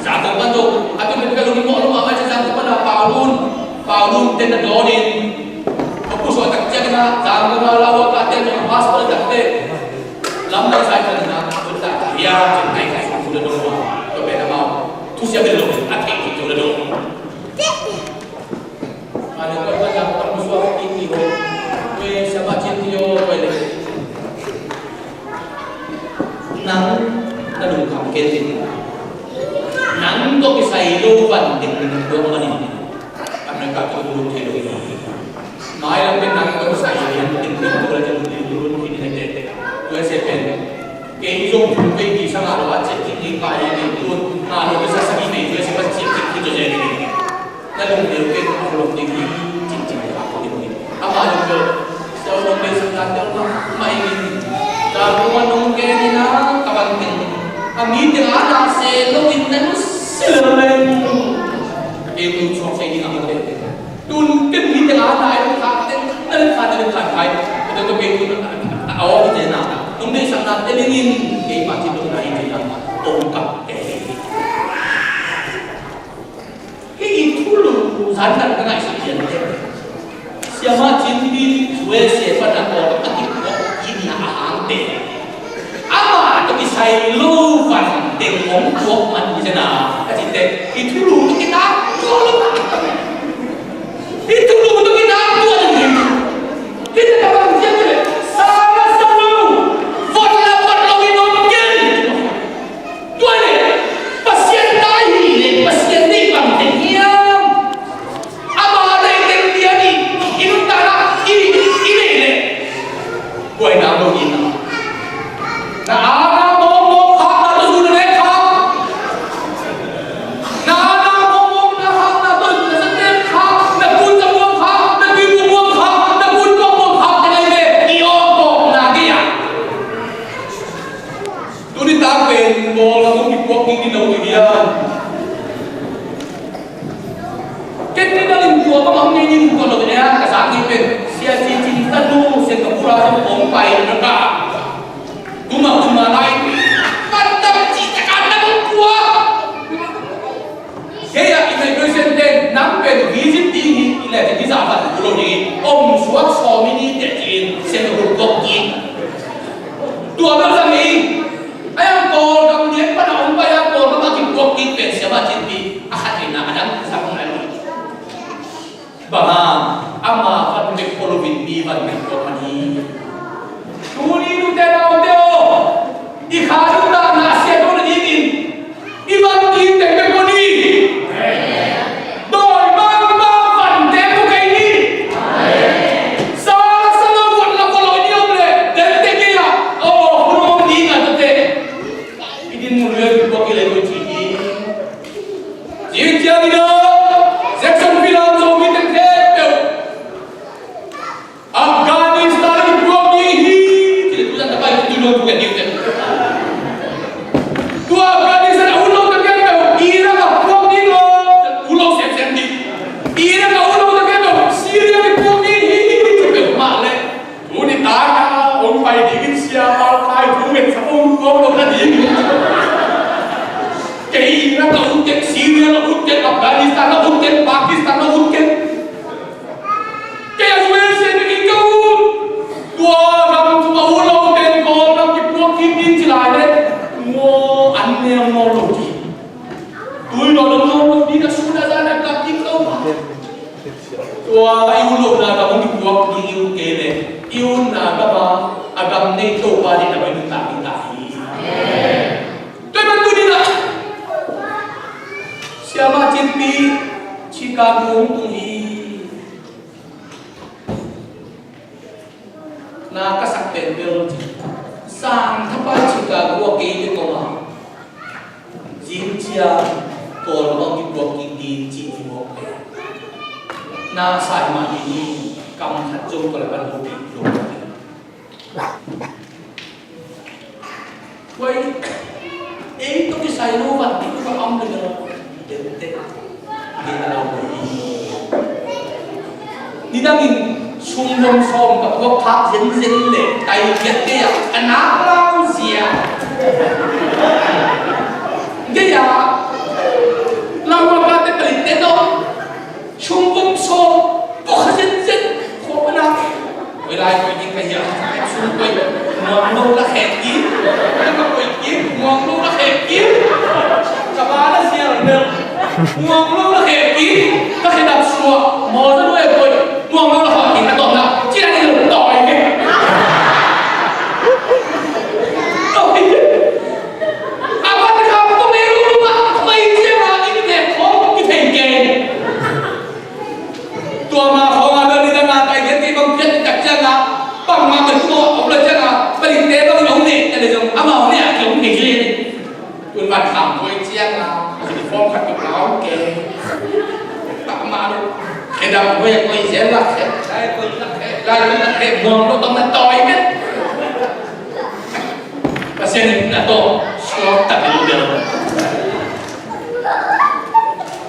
Zangkong pan zong, a tun pen ka lung i mawh lua mahmah ciang Zangkong pan a Paulun, Paulun ten na dawnin, ka pusuak tak ciangin a Zangkong a lau a ka ten zong passport tak te lamdang sa i pan na tun tak hia cin ai ka sung na dong ua. Tua pen amau thusia bel lo a theih theih zo na dong. Mane koi koi lam pan musuak in ni ho. Koi siapa cin ti yo koi le. Nang na lungkham kei tin. Nang tawh kisai lo van ding ding dong manin. Amai ka tawh lungkham thei lo hi. Mai lam pen nang tawh kisai lo van ding ding dong manin. Lungkham thei lo hi. Tua se pen. Kei zong thu kei ti sang a lo a cek kik kik pai kei tun. Nga lo kei sa sa kik kei tun se pa cek kik kik tun se kik. Na lungdeu kei tun a lungdeu kik cik cik kik kik kik. Ama lungdeu. Sa lungdeu sa lungdeu ma ma ing. Sa lungdeu nung kei ni na ka bang kei. A mi teng a na se lo in na nu se lo leng. Kei tun chuak se ni a mo de. Tun ken mi teng a na i kha teng na le kha na le kha khai. Tun tun kei tun a aw i te na. Tun dei sang na te ling in kei pa ci tun na i te na. Tong kap te. Kei i thulu zan dan ka ngai sa pian te. Siama cin di sue se pa na ko ka ti ko i na a hang te. Ama tawh kisai lo van teng hong tuak man hi zen a, ka cihte, i thulu tawh kitak tuak lo. I thulu tawh kitak tuak lo. Hih tawh ka bang ciang le, sa la sa lo, vot la vot lo in om kei. Tua le, Pasian ta hi le, Pasian deih bang teng hiam? Ama deih teng bia dih, i nuntakna i, i neih leh buaina lo ding. Na ana mawkmawk khakna tawh zun na nek khak. Na ana mawkmawkna khakna tawh zun na nek khak. Na pu na muang khak, na pi muang khak, na pu muang khak, teng ai ve, i awk tawkna kei ah. Tuni tak pen Kawlgam hong kikuak ding hi lo hi hiam? Ken ni dangin tua bang hong nei ding kua lo hi a, ka zak ni pen Sia Ci Cin tanu Singapore ah hong pai na ka. Tuma tuma lai. Kan tam ci ta kan na bang kua. Kei a immigration ten nang pen visit ding hi, i leh teng hi zah vat uh lo ding hi. Om suak sawm i ni teh ci-in Singapore kok ding. Tua bel zang hi. Ai ang Kawlgam lian pan a om pai a Kawlgam a kikuak kik pen siama cin pi a khat hi na a dang zang ngai lo. Bang hang, ama van bek polo vin mi van bek polo man hi. Tuni nute naute aw, i kha nuntakna a siat lo nadingin i van ding teng bek polo ni. Dawi bangmah van teng polo kei ni. Sa la sa lo, vot la vot lo i ni om leh, teng teng kei a, aw, hun om ding a tute. I din mun leh i puak i leh i ci hi. Zing ciang in a, Jacksonville a Zomi teng khempeuh Afghanistan i puak ding hi. Ci leh tu zan tapa i tu lo tu kan ding teng. Tu Afghanistan a ut lo teng khempeuh Iraq a puak ding lo, ut lo semsem ding. Iraq a ut lo teng khempeuh Syria i puak ding hi. Ci peuhmah leh. Tuni taka hong pai dingin sia pau kai thu ngen sa pau kong lo na ding. Kei Iraq a ut kei, Syria a ut kei, Afghanistan a ut kei, Pakistan a ut kei. Kei a U S A na kei ka ut. Tua gam tua ut lo ten ko na kipuak kik ding ci lai le. Ngo an ne ngo lo ding. Tui lo lo lo ding a sun a zan a kap ding lo. Tua i ut lohna gam hong kikuak ding i ut kei leh i utna gam a, a gam nei Topa deihna pen nuntak ding ta hi. Tua i ban tu ding a siama cin pi Chicago hong tung hi. Na ka sak pen bel sang thapa Chicago a kei te kong a zing ciang Kawlgam a kikuak kik ding ci hi mawk pen. Na sa hi mah hi ni, kam khat zong tua le pan hopih lo. Wai, ei tawh kisai lo van ding ka om le ka lo. Dente. Dente lo. Nidangin sum bom sawm ka puak khak zenzen le kai khiat kei a, a nak lau Zia. Gaya. Lau ma pa te pali te to. Sum bum so. Ko kha zin zin. Ko pa na. Oi lai koi ding ka hia. Sum koi. Muang lo la khen ki. Ka koi ki. Muang lo la khen ki. Ka ba la zia lo ne. Muang lo la khen ki. Ka khen dap sua. Mo sa lo e koi. Muang lo la khen ki. Ka tom na. Ci la ni lo toi ke. Toi ke. A van kham ko me lu ma, mai ciang a in ve khong ki thei kei. Tua ma khong a bel ni dang a tai gen kei bang pian tak ciang a, bang ma kan tua om la ciang a, bali te bang om ne, te le zong, ama om ne a ki om ne kei. Tun van kham ko i ciang a, uniform khat tu lau kei. Tak ma lu. Kei dang ko i, ko i zel la kei, lai ko i la kei, lai ko i la kei, muang lo tong na toi kei. Pasian in a tawh suak tak in bel.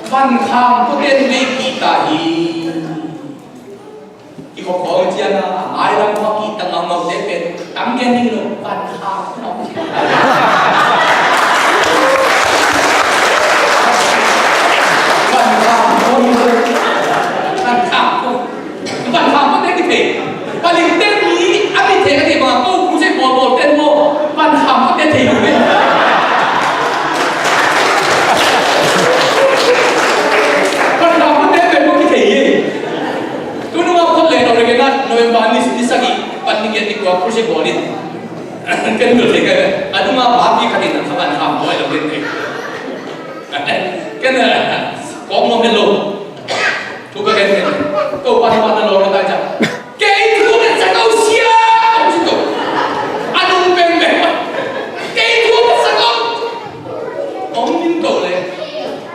Van kham ko ten bei kihta hi. I khawk khawng ciang a, a mailam khawng kihta ngaungau te pen tam gen ding lo, van kham ko. Van kham ko hi lo. Van kham ko. Van kham ko te kithei. Paling te mi a mi thei ka thei bang a ko khu se bawl bawl ten maw. Van kham ko te thei lo ve. Van kham ko te pen maw kithei hi. Tunu a phot le no le ke na November ni ni sagih pan ni ke ti kua khu se bawl in. Ken mil thei ka ve. A nung a pa pi khat in a van kham ko ai lo ken thei. Ken a kong mo mel lo. Thu ka gen ken. Topa na mat na lawm na tai ciang. Kei thu na sa kau sia. Kong si to. A nung peng peng. Kei thu na sa kau. Kong min to le.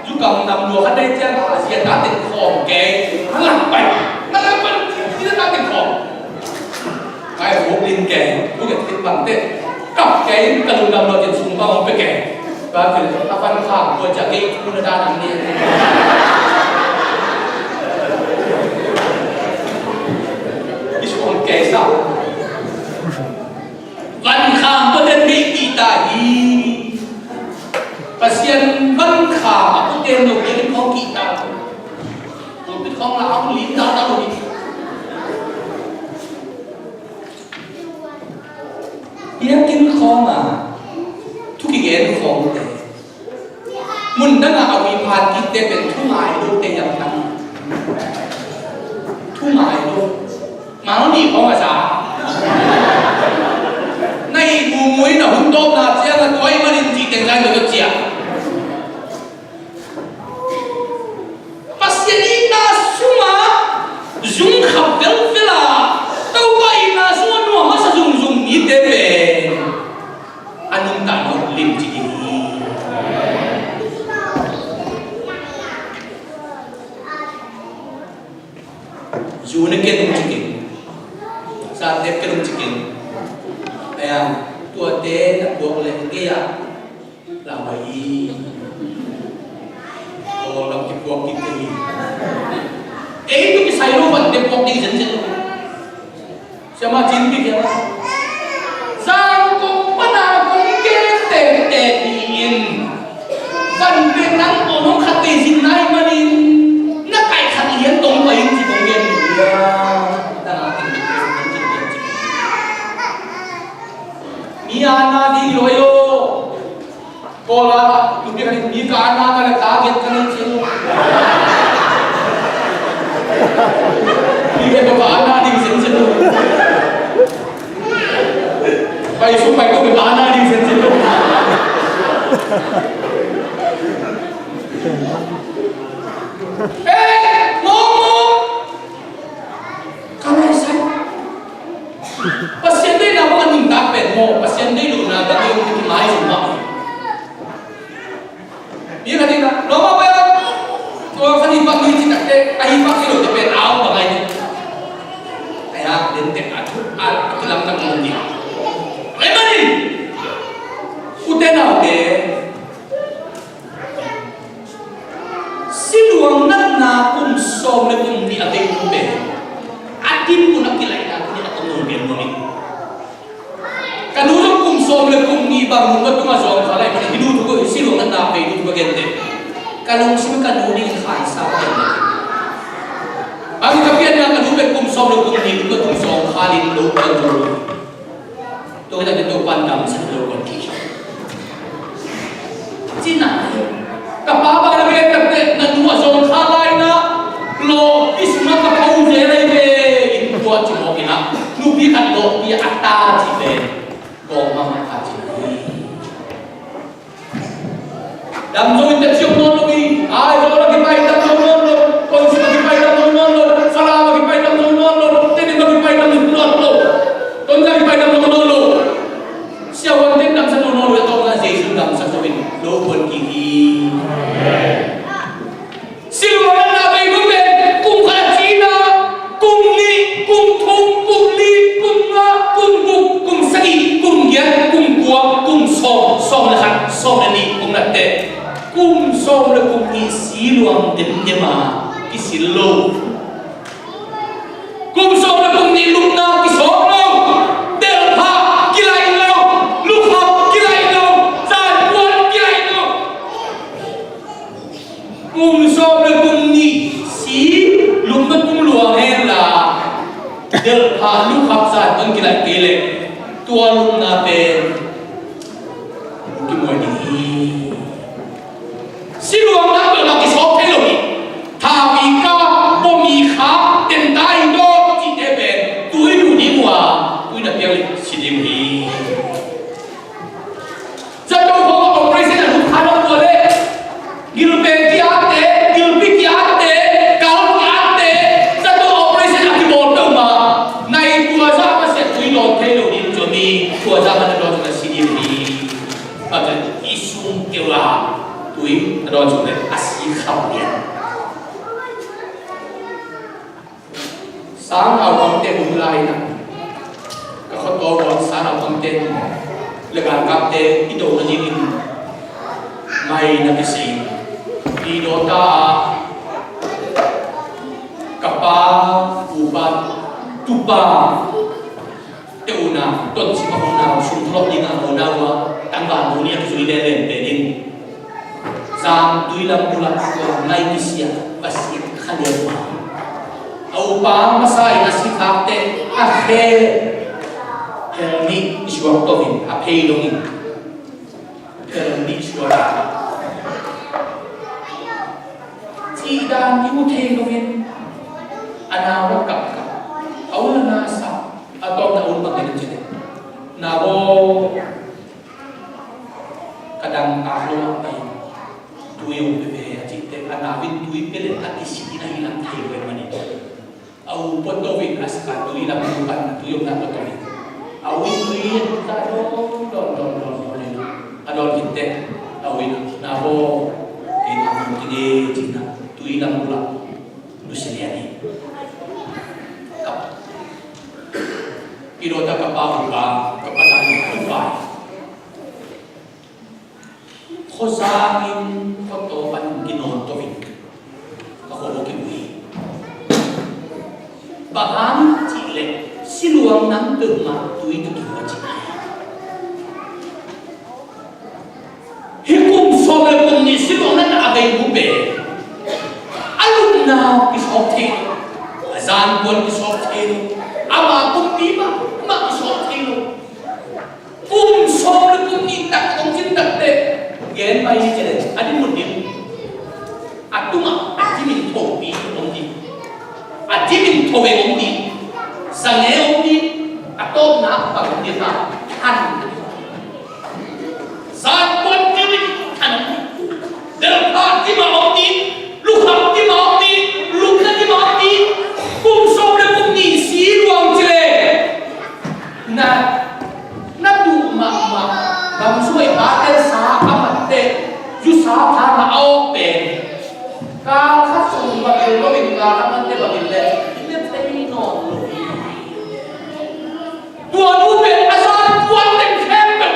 Zu kam nam lua khat dai ciang a sia ta ten khawm kei. Halang pai. Halang pai. Sia ta ten khawm. Kai huk din kei, huk et fit bang te. Kap kei, ka lungdam lo din sung bang hong pe kei. Ba kei, a van kham ko ja kei, ku na da nang ni. I sung kei sa. Van kham ko den mi ki ta hi. Pasian van kham a ko den lo kei ko ki ta. Ko pi khong la hong lin da ta lo ni. Biakinn khawng a thu kigen khawngte, mun dang a a ui phan kikte pen thu ngai lote yam tang. Thu ngai lo. Mang ni khawng a sa. Na i mumui na hun tawpna ciang a tuai manin cih teng zai lo ciah. Pasian itna sungah zung khap velvel a, Topa itna sungah nuam masa zungzung mite pen a nuntakna uk limci ding hi. Zu na ken ung cikin, sa tep ken ung cikin. Aya, tuate na buak le gei a Lambai i. Aw, lam kipuak kik te hi. Ei, tu kisai lo van te puak ding zen zen lo. Siama cin bik hiam? Zang kong pana kong ke te te hi in. Van te nang aw nong khat te zin nai manin. Na kai khat lian tong pai in ci kong gen hi. Ya, na na ting bik te zin cin bik cin. Mi a na ding lo yo. Kola, tu pi kani mi ka ana ka le target ka nei chin. Mi ke to ka ana ding sin chin. Pai su pai to ka ana ding sin chin. Eh, mo mo. Ka lai sai. Pasian deihna bang a nuntak pen maw, Pasian deih lohna bang a nuntak mai zong mah. Bia khat in ah, Roma pai ah, tua khan hi pak ni ci takte, a hi pak hi lote pen au bang ai ni. Ai ha, den tek a thu, a, a thu lam tak mong ni. Ai mani, ute naute, siluang natna kum sawm le kum nih a vei kum pen a dim kun a kilaihna kun a kum pen nuam in. Ka nu zong kum sawm Ka lungsim ka nu ding khaisa ka pian. Bang ka pianna ka nu pen kum sawm le kum nih, kum sawm khalin lo kan zo lo. Tua ka Topa'n damsak lo kan ki. Cina. Ka pa bang na pian ka pian na nu a zong kha lai na. Lo i sungah ka pau zel ai ve in tua ci mawk in a. Nupi khat lo pi a ta ci ve. Gawng mahmah kha ci. Dam zo in teh ciok nawn lo hi. Aizawl a kipai dam zo nawn lo. Kawlsim a kipai dam zo nawn lo. Falam a kipai dam zo nawn lo. Tedim a kipai dam zo nawn lo. Tonzang a kipai dam zo nawn lo. Siavuante'n damsak zo nawn lo. A tawpna Jesu damsak zo in lo puan kik hi. Siluang natna bei kum pen kum khat a cina, kum nih, kum thum, kum li, kum nga, kum guk, kum sagih, kum giat, kum kua, kum sawm, sawm le khat, sawm le nih, kum natte. Kum sawm le kum nih siluang demdem a kisil lo. Kum sawm le kum nih lupna kisawm lo, delhphah kilaih lo, lukhap kilaih lo, zanpuan kilaih lo. Kum sawm le kum nih si lupna kum luang hen la, delhphah lukhap zanpuan kilaih kei leh tua lupna pen kimuai ding hi. Siluang na pen a kisawp thei lo hi. Tha mi ka, bom mi kha, ten tai dawt cihte pen tui duh ding uh a, tui na piang leh si ding uh hi. Zato khawng a operation a lukha dong tua le. Gilpe ki-atte, gilpi ki-atte, kal ki-atte, zato operation a kibawl peuhmah. Nai tua zah masiah tui dawn thei lo ding tua mi, tua zah masiah dawn tua si ding hi. Pasal i sung keu la, tui a dawn tua le, a si kham lian. Sang au bangte um lai na. Ka khuataw ruang sang au bangte le galkapte i do na dingin mai na kising. I do ta ka pa, upa, tupa. Te una, ton si ma una, sum thlok ding a una ua, tangval mu ni a kizui le len pe ding. Zang tui lam bula tua ngai kisia, Pasian kha lian ma. A upa masa in a si khakte, a khe. Hel nih i suak to in, a phei dong in. Hel nih suak. Cih dan i mu thei lo in, a nau a kap kap. A ul a na sa. A tawpna un bang den cih na bo ka dang tak lo a pai tui um pe ve a cih te a nau in tui pe le a kisi in a hi lam thei lo e mani. A u pot to in a saka tui lam tui pan tui um na pot to in a u in tui in ta don don don don don in a don in te a u in na bo in a mun ki ne cih na tui lam bu la. Lusilia ni. Kap. Kidota kapa hupa, kapa tani hupa. Khosangin khoto pan kinon to in. Ka khobo kibui. Bahang chile, siluang nang tu ma tui tu kiwa chile. Hi kum sawm le kum nih siluang natna a bei bu pen a lupna kisawp thei lo, a zanpuan kisawp thei lo, ama kumpi mahmah kisawp thei lo. Kum sawm le kum nih tak kong cin tak teh gen mai hi cih leh a dinmun ding. A tungah a dimin thopi om ding. A dimin tho ve om ding. Zange om ding. A tawpna a pang om ding ta. Han. Zanpuan dimin han om ding. Delhphah dima om ding. Lukhap dima om ding. Lupna dima om ding. Kum sawm le kum nih si luang ci le. Na, na duh mahmah bang suai pate sa a matte zusa tha na a awk pen. Kal khat sung bangin lo in kal khat matte bangin le in le thei nawn lo. Tua nu pen a zan puan teng khempeuh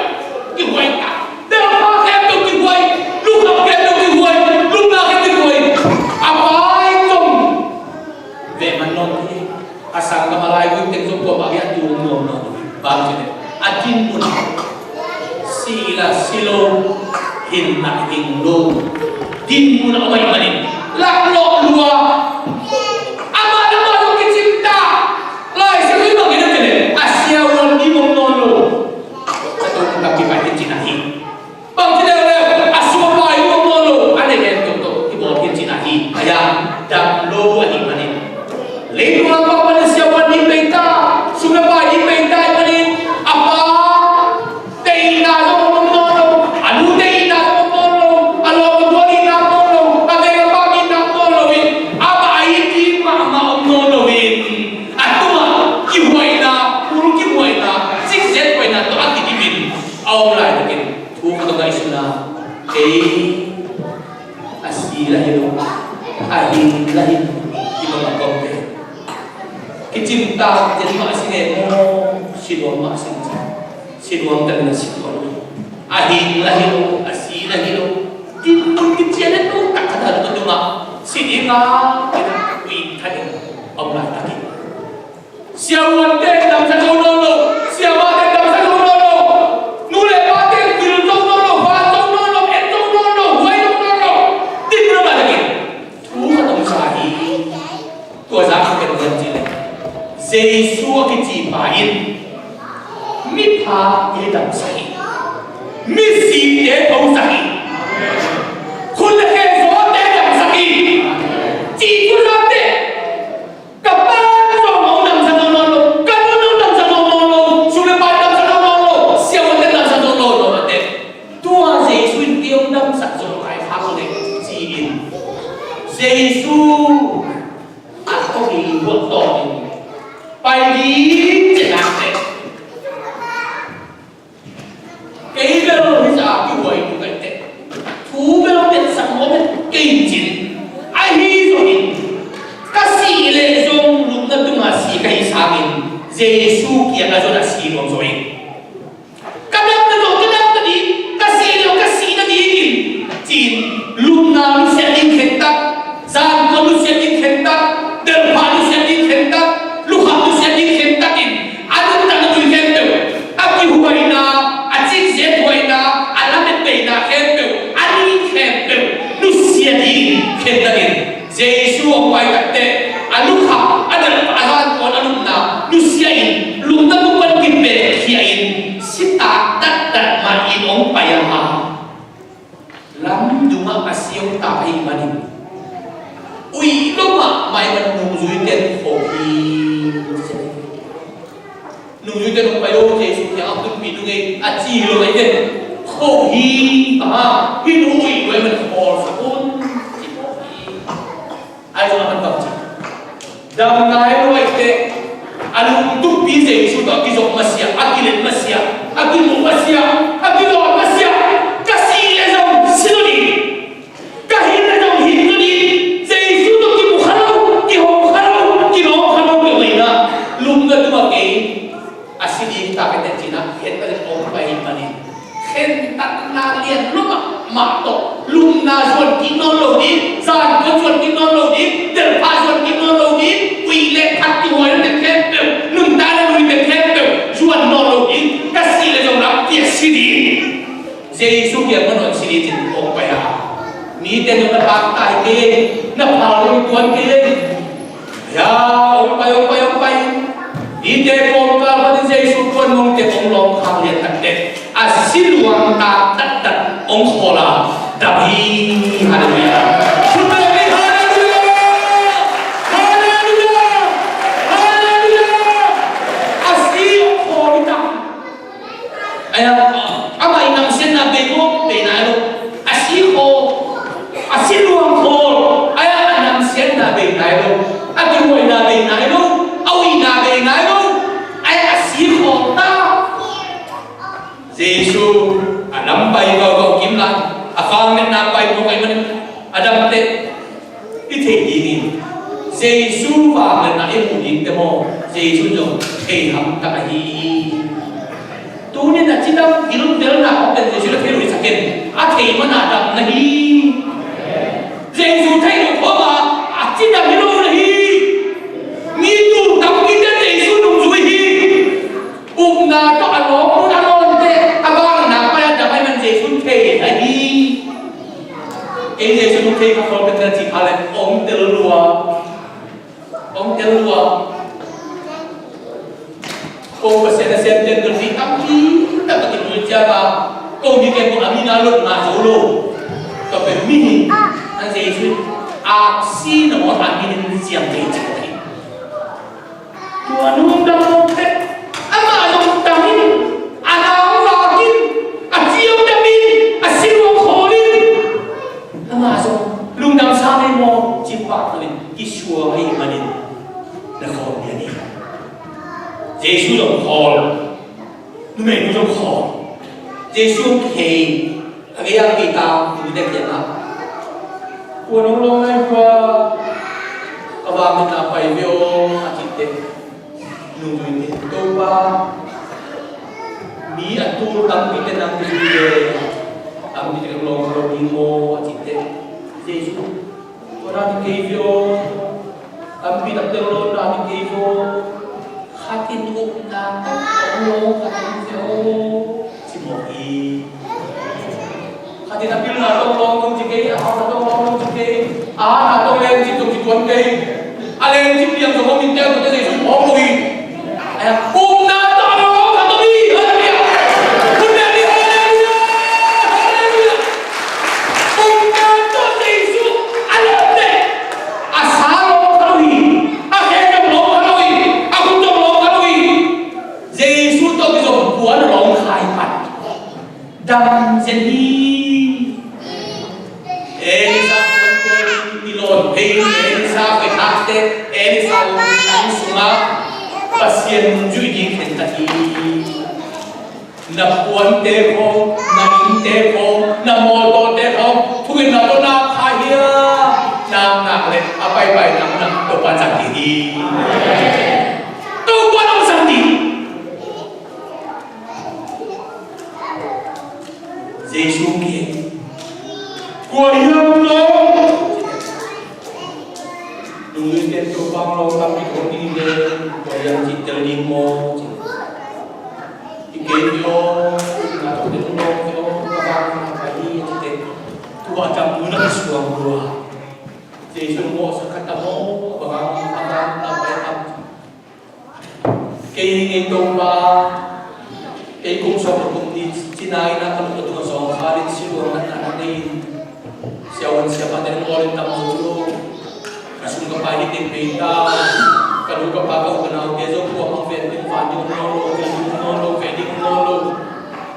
kihuai ta. Delhphah khempeuh kihuai. Lukhap khempeuh kihuai. Lupna khempeuh kihuai. A pai tong. Ve man nawn hi. A sanggam a lai gui teng zong kuamah hi a tu nuam nawn hi. Bang ci le a dinmun sila silo hinna hing lo. Dinmun a om ahih manin laklawh lua. Amah le amah zong kicingta. Lai Siangtho i bang gen a, a siavuan dim om nawn lo. A tawh kipai hi cihna hi. Bang ci leuleu a sum a pai dim om nawn lo. A neih khempeuh tawh kibawl hi cihna hi. A yang dam lo ahih manin, leitung a pang panin siavuan dim bei ta, sum le pai dim bei ta ahih manin, a pa te itna zong om nawn lo, a nute itna zong om nawn lo, a lawmte itna om nawn lo, a veng a pa itna om nawn lo in, amah a it ding mahmah om nawn lo in, a tungah kihuaina, kul kihuaina, cikzet huaina tawh a kidim in a om laitakin thu khat tawh ngaihsun a, ei a si la hi lo, a hing la hi lo, i bang a kawmte kicingta, ken mah a si ngei maw, si nuam mah a si ngei. Si nuam tak in a si tuan lo. A hing la hi lo, a si la hi lo. Dinmun kician lo tak khat a tung a, si ding a, kina kuih khat in om laitakin, siavuante damsak zo nawn lo, siamahte damsak zo nawn lo, nu le pate vil zo nawn lo, van zo nawn lo, en zo nawn lo, huai zo nawn lo. Dinmun om laitakin thu khat om sa hi. Tua zah khat pen bang hiam cih leh, Jesu a kici pa in miphate damsak hi, misite thosak hi, khut le khe zawte damsak hi. Cih thu zah teh, ka pa in zong hong damsak zo nawn lo, ka nu in hong damsak zo nawn lo, sum le pai damsak zo nawn lo, siavuante damsak zo nawn lo, mate. Tua Jesu in kei hong damsak zo lo, kai khak lo leh ci-in, Jesu a thong i buat tawh in pai ding ci nak teh, kei bel hih zah a kihuai tuk kai teh, thu bel piansak nuam kei cin. Ahi zongin ka sih leh zong lupna tungah si ka hih sangin Jesu kiang a zon a si nuam zaw ing. Ka dam na dong, ka dam na ding, ka si leh ka si na ding in, ci-in, lupna nusiat ding khentat, zankuan nusiat ding khentat, delhphah nusiat ding khentat, lukham nusiat ding khentat in, a nuntakna tui khempeuh, a kihuaina, a cikzet huaina, a lamet beina khempeuh, a nih khempeuh nusia ding khentat in, Jesu hong pai tak teh, a lukham, a delhphah, a zankuan, a lupna nusia in, lupna tung pan kipelkhia in, si taktak mah in hong pai a, lamdung ah a si hong tak ahih manin, uih lo mahmah ahih manin nungzuite in khawh hi. Nungzuite in hong pai lo, Jesu kiang a tunpih nung ei a ci hi lo, ei ten khawh hi. Aha, hih nu uih lo ahih manin khawlsak un, ci khawh hi. Ahi zong a man bang ci, dam nai lo ahih teh, a lungtupi Jesu tawh a kizop masiah, a kilet masiah, a kimuh masiah, a kilawn masiah, ka sih leh zong si lo ding, ka hing leh zong hing lo ding, Jesu tawh kimu kha lo, kiho kha lo, kilawm kha lo peuhmah in, lupna tungah kei a si ding tak hi teh ci-in a khentat in hong pai ahih manin, khentatna lian lo mahmah tawh lupna zuan kik nawn lo ding, zankuan zuan kik nawn lo ding, delhphah zuan kik nawn lo ding, uih le that, kihuai teng khempeuh, nuntakna lui teng khempeuh zuan nawn lo ding, ka sih leh zong lampi ah si ding. Jesu kiang manawh in si ding ci-in hong pai a, mite in zong na pakta hi kei, na phal zong tuan kei. Ya, hong pai, hong pai, hong pai. Mite kawmkal panin Jesu tuan mawngte hong lawm khak lian tak teh, a si luang taktaktak hong khawl a, dam hi. Halleluiah. Thupek hi. Halleluiah. Halleluiah. Halleluiah. A si hong khawl hi tak. Ahi a, amah i namsiatna bei maw, bei nai lo. A si khawl, a si luang khawl. Ahi a, a namsiatna bei nai lo. A kihuaina bei nai lo. A uihna bei nai lo. Ahi a, a si khawl ta. Jesu a lam pai vauvau kim lai, a vangliatna pai mawk ahih manin a dam teh. I theih ding hi. Jesu vangliatna i muh ding teh maw, Jesu zong thei hamtang ahi hi. Tuni-in a cidam vilvelna hong pen Jesu na thei lo hi sa ken, a thei man a dam na hi. Jesu thei lo thawm a, a cidam hi lo na hi. Mi tul tampi ten Jesu nungzui hi. Upna tawh a lawm, a lawnte a vangliatna pai a dam ahih man Jesu thei ahi hi. Ei Jesu tung thei kha khol pek na ci kha le om tel lua. Om tel lua. Ko Pasian a sem tel tel ni tampi tak tak in cia ka. Ko mi kem ko a mi na lot na zo lo. Ka pe mi ni an Jesu a si na mo a mi ni siam te ci ko hi. Tua nung dang tek amah zong tang in, a nang vak in, a ciam dam in, a si luang khawl in, amah zong lungdam sa ngei maw ci pah in kisuang ahih manin na khawl pian hi. Jesu zong khawl, numei nu zong khawl. Jesu hong khei a gei a kei ta nungte kiangah, kua nong lawng nai kua, ka vang na pai ve aw a cih teh, nungzuite, Topa, mi a tul tampi te nang te zui ve, tampi te ka lawng ka lo ding maw a cih teh, Jesu, tua na ding kei ve aw, tampi tak te lo na ding kei ve aw, khat in upna tawh ka lawng ka ding ve aw, ci mawk hi. Khat in a pilna tawh lawng dong ci kei, a hauhna tawh lawng dong ci kei, a hatna tawh leng ci dong ci tuan kei. A leng ci piang zong om in tel tuate Jesu hawng lo hi. Upna tawh a lawng khat om hi. Halleluiah. Upna tawh, halleluiah. Halleluiah. Upna tawh Jesu a lawng teh. A sa lawng khat om hi. A khe zong lawng khat om hi. A khut zong lawng khat om hi. Jesu tawh kizom puan a lawng khai pan. Dam zen hi. Elisa kong kong i lon hei, Elisa kong thakte, Elisa lungtang sungah Pasian nungzui ding khentat hi. Na puante khong, na innte khong, na mawtawte khong, thukin na tawh na kha hia, na ngak le a paipai na na Topa zang ding hi. Topa na zang ding. Jesu kiang, kua hiam lawng? Nungzuite, Topa lawng tampi kong ding ve, kua hiam cih tel ding maw? Ci. I kei hi aw, na tawh ding lawng hi aw, ka bang na ka hi, ci te. Tua dam nu na ka suang lua. Jesu mawhsak khat a maw, a bang a, a bang a, a bang a. Kei hi ngei Topa, kei kum sawm le kum nih cina in a ka lungtang tungah zawngkhal in siluang natna na nei in, siavuan siapate na ngawl in tam zo lo. Ka sum ka pai hi teng pei ta, ka nu ka pa ka u ka naute zong kua hong ven ding, van ding om nawn lo, ven ding om nawn lo, ven ding om nawn lo.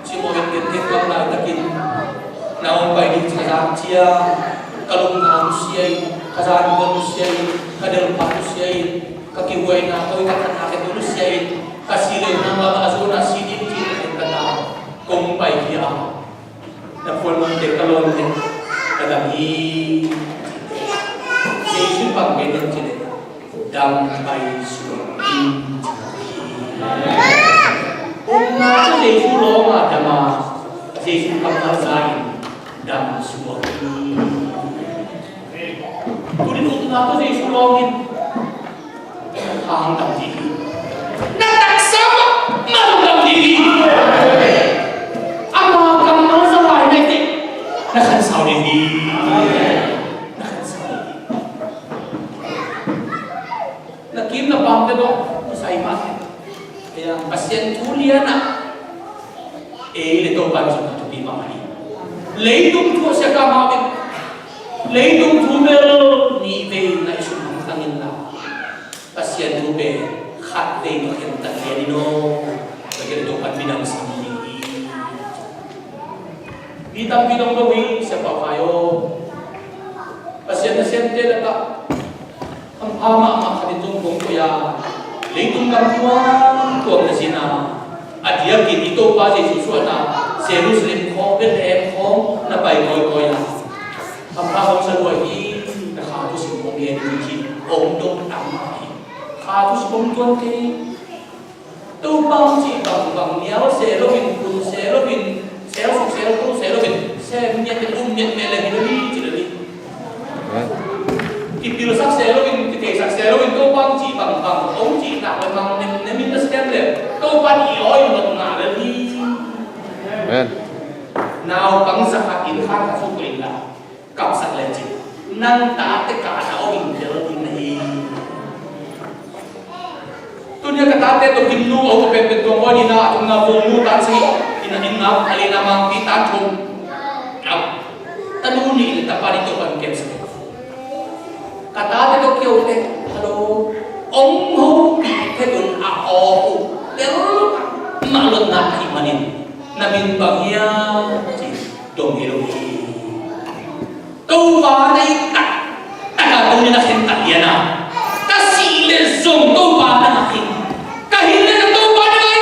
Simawh in gen tek bang laitakin na hong pai ding ci ka zak ciang, ka lungtang nusia in, ka zan nusia in, ka delpha nusia in, ka kihuaina, ka hoih ka thatna, ka nusia in, ka si leh nang lam a zon a si ding ci ka khen ka ta, kong pai hi a. Na puan mawngte ka lawm leh ka dam hi. Jesu bang gen ci leh dam pai suak in. Upna tawh Jesu lawng a dam a, Jesu kammal za in dam suak in. Tuni in upna tawh Jesu lawng in, hang dam ding hi. Na taksa mah, mah dam ding hi. Ama kammal za lai na hi teh, na khansau ding hi. Na khansau ding hi. Na kim na pamte dong, na sai mah. Pasian thu lian ah. Ei le Topa in zong a thupi mahmah hi. Leitung thu a sia ka mah in, leitung thu bel nih vei na i sum hong tang in la, Pasian thu pen khat vei na khen tak lian in aw. Pasian Topa in midang sam ding hi. Mi tampi dong lo hi, sia pau kai aw. Pasian na siamte lakah hampha mahmah khat in zong kong koih a, leitung gam tuamtuam na zin a, a diakin i Topa Jesu suahna Jerusalem khawng, Bethlehem khawng na pai kawikawi a, hampha hong sa lua hi. Na kha thusim hong gen hi ci, hong dong tang mah hi. Kha thusim hong tuan kei. Topa hong cih bangbang nial se loin, kun se loin, selsuk sel, kun se loin, sem miat in um miat meh le hi lo hi ci lo hi. Kipilsak se loin, kitheisak se loin, Topa hong cih bangbang hong cih nak le mang nem nem in na sem le, Topa in i awi nop ngah le hi. Amen. Naupang zakhat inn khan khat suk ko inn la. Kamsak lecin, nang tate ka na om in tel ding na hi. Tuni a ka tate tawh gimnu a om a penpen tuang bawi nihna a tungna vung nu tan sagih, inn a inn ngap a lina mangpi tan thum ngap. Tanu nih le tapa nih tawh pan kemsak. Ka tate tawh kiau te, hello, ong ho pi te un a aw uh tel mah lotna ahih manin na min bang hiam ci dong hi lo hi. Topa na it tak taka tuni na khen tak lian a, ka sih le zong Topa na ngak hi. Ka hih le zong Topa na ngak hi,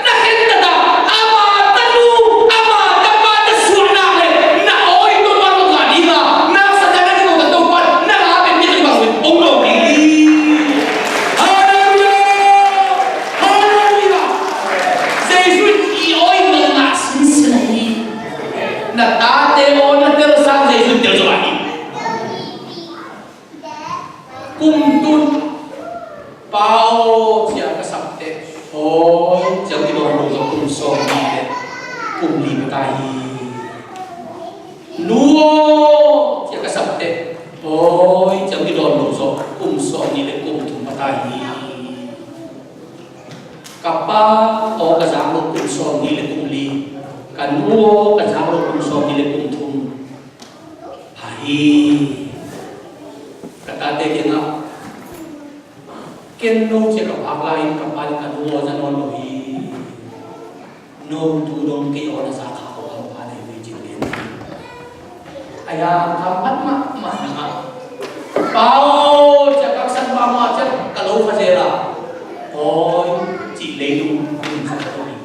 na khen tak a, ama tanu, ama tapa na suah nak le na awi Topa na ngak ding a, na sa na ngak ding a Topa na ngak pen mi ka bang ong lawm ding hi. Halleluiah! Halleluiah! Jesu in i awi na ngak sinsen hi. Na tate aw na tel sang Jesu in tel zo lai hi. Kum tun pa aw cia ka sap teh, aw cia kidawn lo zo kum sawm nih le kum li pata hi. Nu aw cia ka sap teh, aw cia kidawn lo zo kum sawm nih le kum thum pata hi. Ka pa aw ka zak lo kum sawm nih le kum li, ka nu aw ka zak lo kum sawm nih le kum thum pha hi. Ka tate kiangah ken no cia ka phak lai-in ka pa le ka nu aw za nawn lo hi. No tu dong kei aw na za kha ko, ka pa le ve cin ken. Aya, ka mat mahmah na ngah. Pa aw cia ka san mahmah cia ka lo kha zel a, aw cih leitung ka lung sa ka lo hi.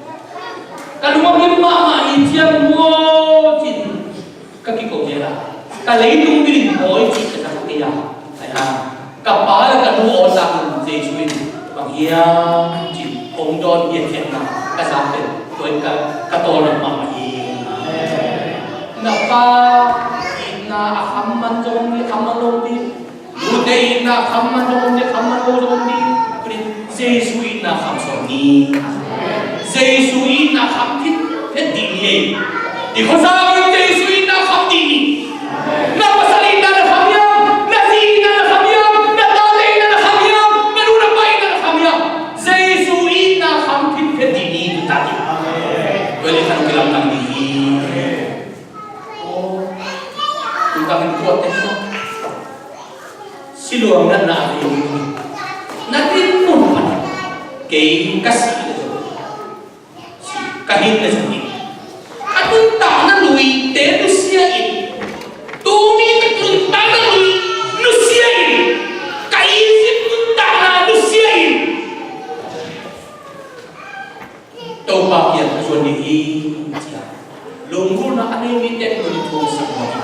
Ka lung a ngim mahmah hi ciang maw cin ka kiko zel a, ka leitung bilin aw cih ka zak kei a. Aya, ka pa le ka nu aw tangin Jesu in bang hiam cih hong dawn hiathiatna ka zak pen tua in ka, ka tawlrap mahmah hi. Na pa itna a kham man zong om ding, kham man lo om ding. Nute itna a kham man zong om ding, kham man lo zong om ding. Tua in Jesu itna a kham sawn ni. Jesu itna a kham phet phet dih ni ei. I khuasang in Jesu itna a kham dih ni. Na pasal itna na kham hiam, na zi itna na kham hiam, na tate itna na kham hiam, na nu na pa itna na kham hiam. Jesu itna kham phet phet dih ni, tu ta dih. Tua le khan kilamdang dih hi. Aw, tu ta min kuat te hi. Siluang natna a dih. Na din mun pan kei ka si le zo. Ka hin le zong hi. A nuntakna luite nusia in, tuni ka nuntakna lui nusia in, ka Egypt nuntakna nusia in, Topa kiang ka zuan ding hi, ci a. Lunggulhna a nei mite in nuntakna sak mawk hi.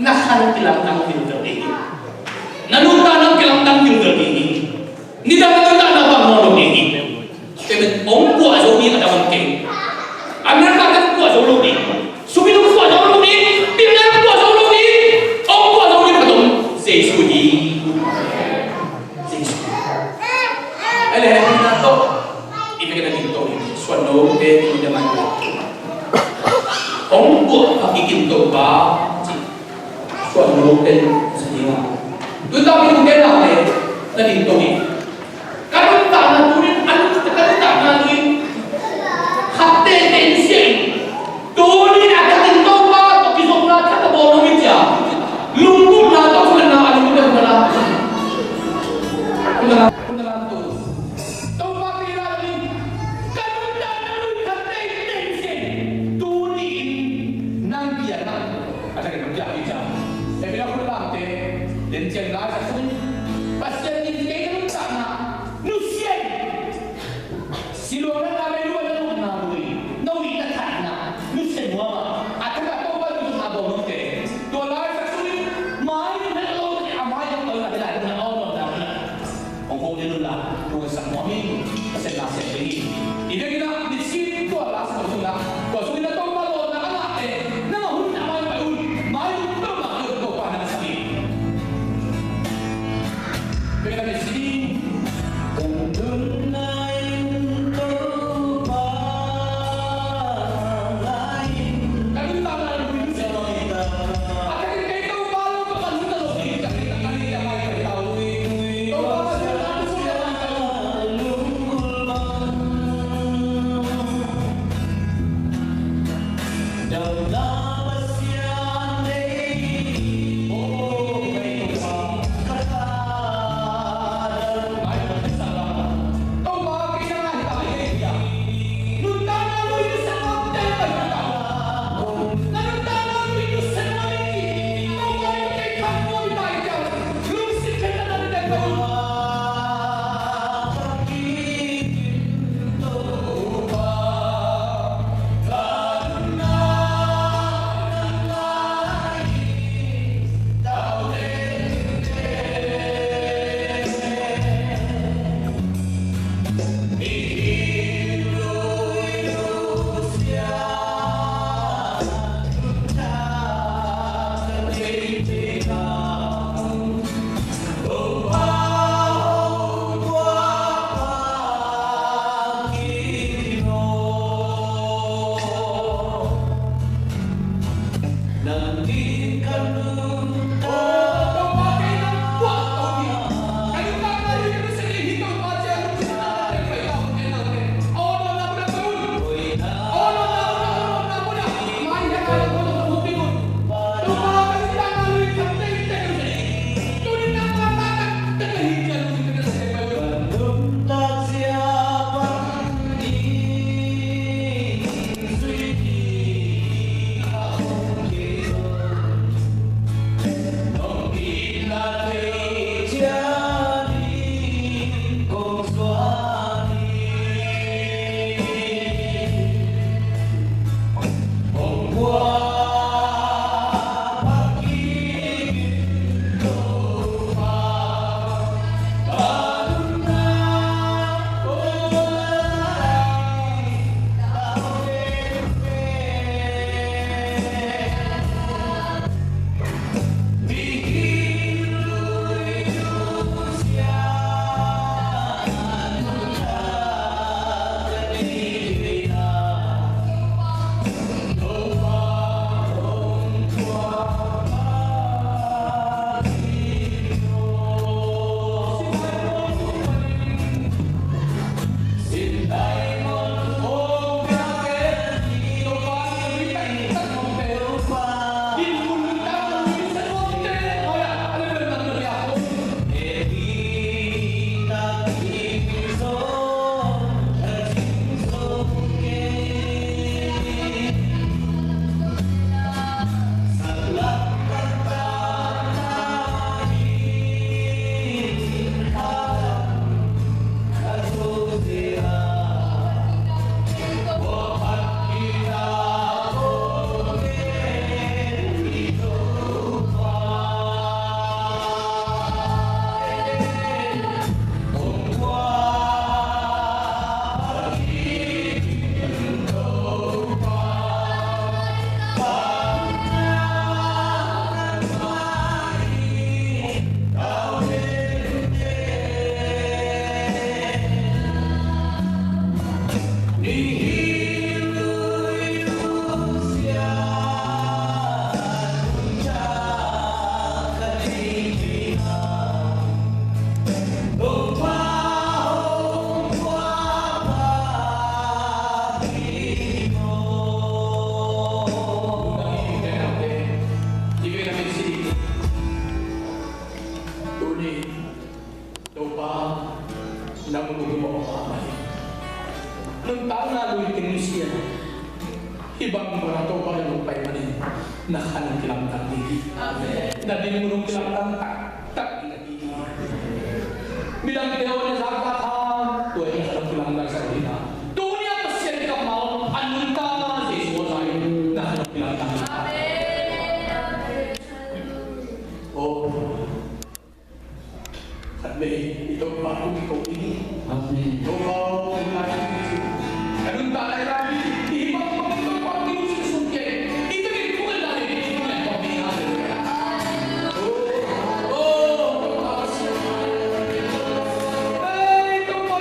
Na khan kilamdang ding hi. Na nuntakna kilamdang ding hi. Nidang na nuntakna bang mawk lo ding hi. Tua pen hong puah zo ding a dang om kei. America te hong puah zo lo ding. Sum in hong puah zo lo ding. Pilna hong puah zo lo ding. Hong puah zo ding khat om Jesu hi. Jesu. Ai le hehpihna tawh i bek na ding tawh hi. Suan lo te i dam ai. Hong puah a kikim Topa ci. Suan lo te sa ding a. Tun tawh i dam te na ding tawh hi. Ka nuntakna tuni in, a nuntakna tuni in khat teitei in sia in. Tuni a thakin Topa tawh kizopna thak a bawl lo hi cia. Lunggulhna tawh thungetna a lungdam na. Thungetna, thungetna tu. Topa kei la ding. Ka nuntakna tuni in khat teitei in sia in. Tuni in nang kiangah a thakin nang kiangah hi cia. Efesa khut lamte, den ciang lai sa sung. Pasian in kei ka nuntakna nusia in. Siluang natna, mei luanna, lupna lui, na uitna thatna nusia nuam a, a thak a Topa tawh kizopna bawl nungte. Tua laitak sungin mai tung het lo te a mai tung lo na te lai na aw nawn na na. Hong ko ding un la, tua sak nuam in, Pasian na siam ding hi. I biakinn ah mitsi tua la sak sung na, tua sungin na Topa lawpna a ngahte, nang a hun a mai pai un, mai tung lo na Topa na sak hi. Tuni, Topa, na mun uh hi mawk mahmah hi. Nuntakna lui teng nusia. Hih bang mun ah Topa i hong pai manin na khan kilamdang ding hi. Amen. Na dinmun hong kilamdang taktak ding hi. Midangte hong na zahtak kha, tua in na khan kilamdang sak ding hi. Tuni a Pasian kammal a nuntakna Jesu a zah in na khan kilamdang ding hi. Amen. Oh. Khat vei i Topa hong ko ding hi. Amen. Topa hong ko ding hi. Ka nuntakna i la ding hi. I hih bang bang Topa hong ko ding hi. I tengin kong la ding hi. Oh, oh, Topa. Hey, Topa.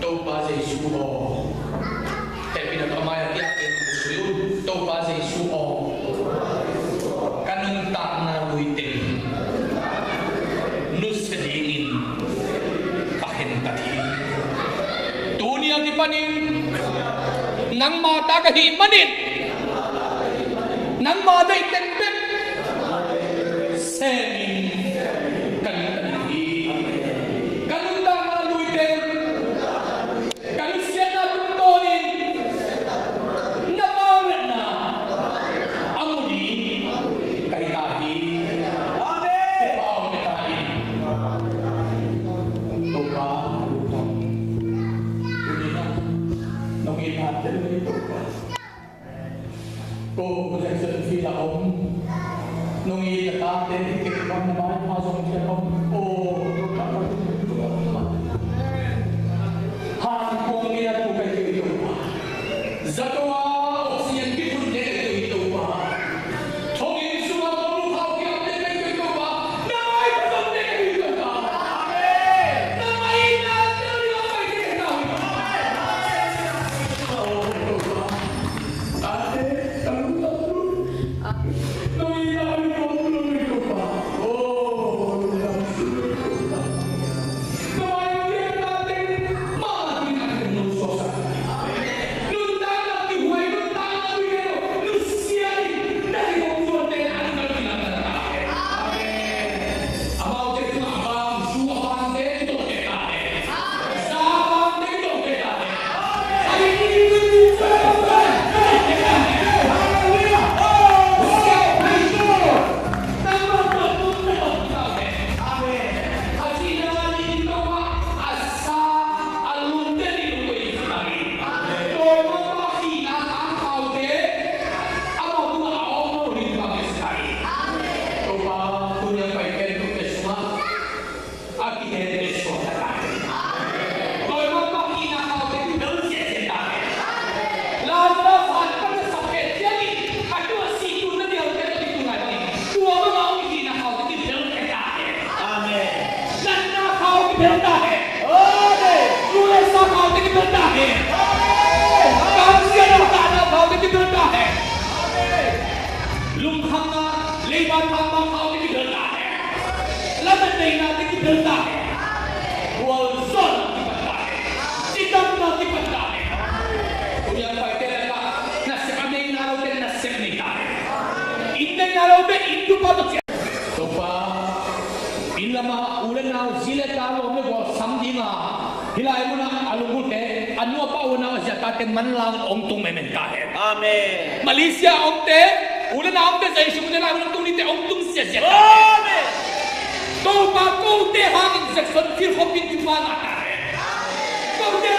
Topa Jesu aw, hehpihna tawh a mai-ah kiak in sui un. Topa Jesu aw, ka nuntakna lui teng nusia dingin ka khentat hi. Tuni a kipanin nangma ta ka hih manin nangma deih teng bek semin ka nuntak hi. Ka nuntakna lui teng ka nusiatna tungtawnin na vangliatna a mu ding ka hi ta hi. Amen. Topa, Topa, Topa. Ko Jackson Field a om. Nung i na tate hi kei bang na bai ma zong tia om. O, han kong mi a tu kai kei Topa. Zato a oxygen ki phun ne kai kei Topa. Thong in suma ko lu khau ki am ne kai kei Topa. Na mai ka zong ne kai kei Topa. Na mai na na li la kai kei Topa. O, Topa. A kihel le suak ta ta. Toima pa kina kau te kibel siasia ta. Lazarus han ka na sa phet ciangin a tua si tu na dial te ka ti tu ngai bangin tua banga om kina kau te kibel siasia ta. Amen. Natna kau kibel ta he. Amen. Lungsa kau te kibel ta he. Amen. Kamsiatna kau te kibel ta he. Amen. Lungkham na leiba thang bang kau te kibel ta he. Lam a neina te kipan ta hi. Gualzawhna kipan ta hi. Cidamna kipan ta hi. Tuni a paite lakah nasep a neina lote nasep nei ta hi. Inn neina lote inn tupa tawh ciah. Topa, inn lamah u le nau, zi le ta, lawm le gual sam dinga hih lai munah a lunggulte, a nu a pa u a nau a zi a tate manlang hong tung mengmeng ta hen. Amen. Malaysia a omte, u le nau omte, Jesu min in lai mun tung nite hong tung siasia ta hen. Amen. Topa, kote hangin Jackson Field khuapi in kipa ngah ta hen. Kote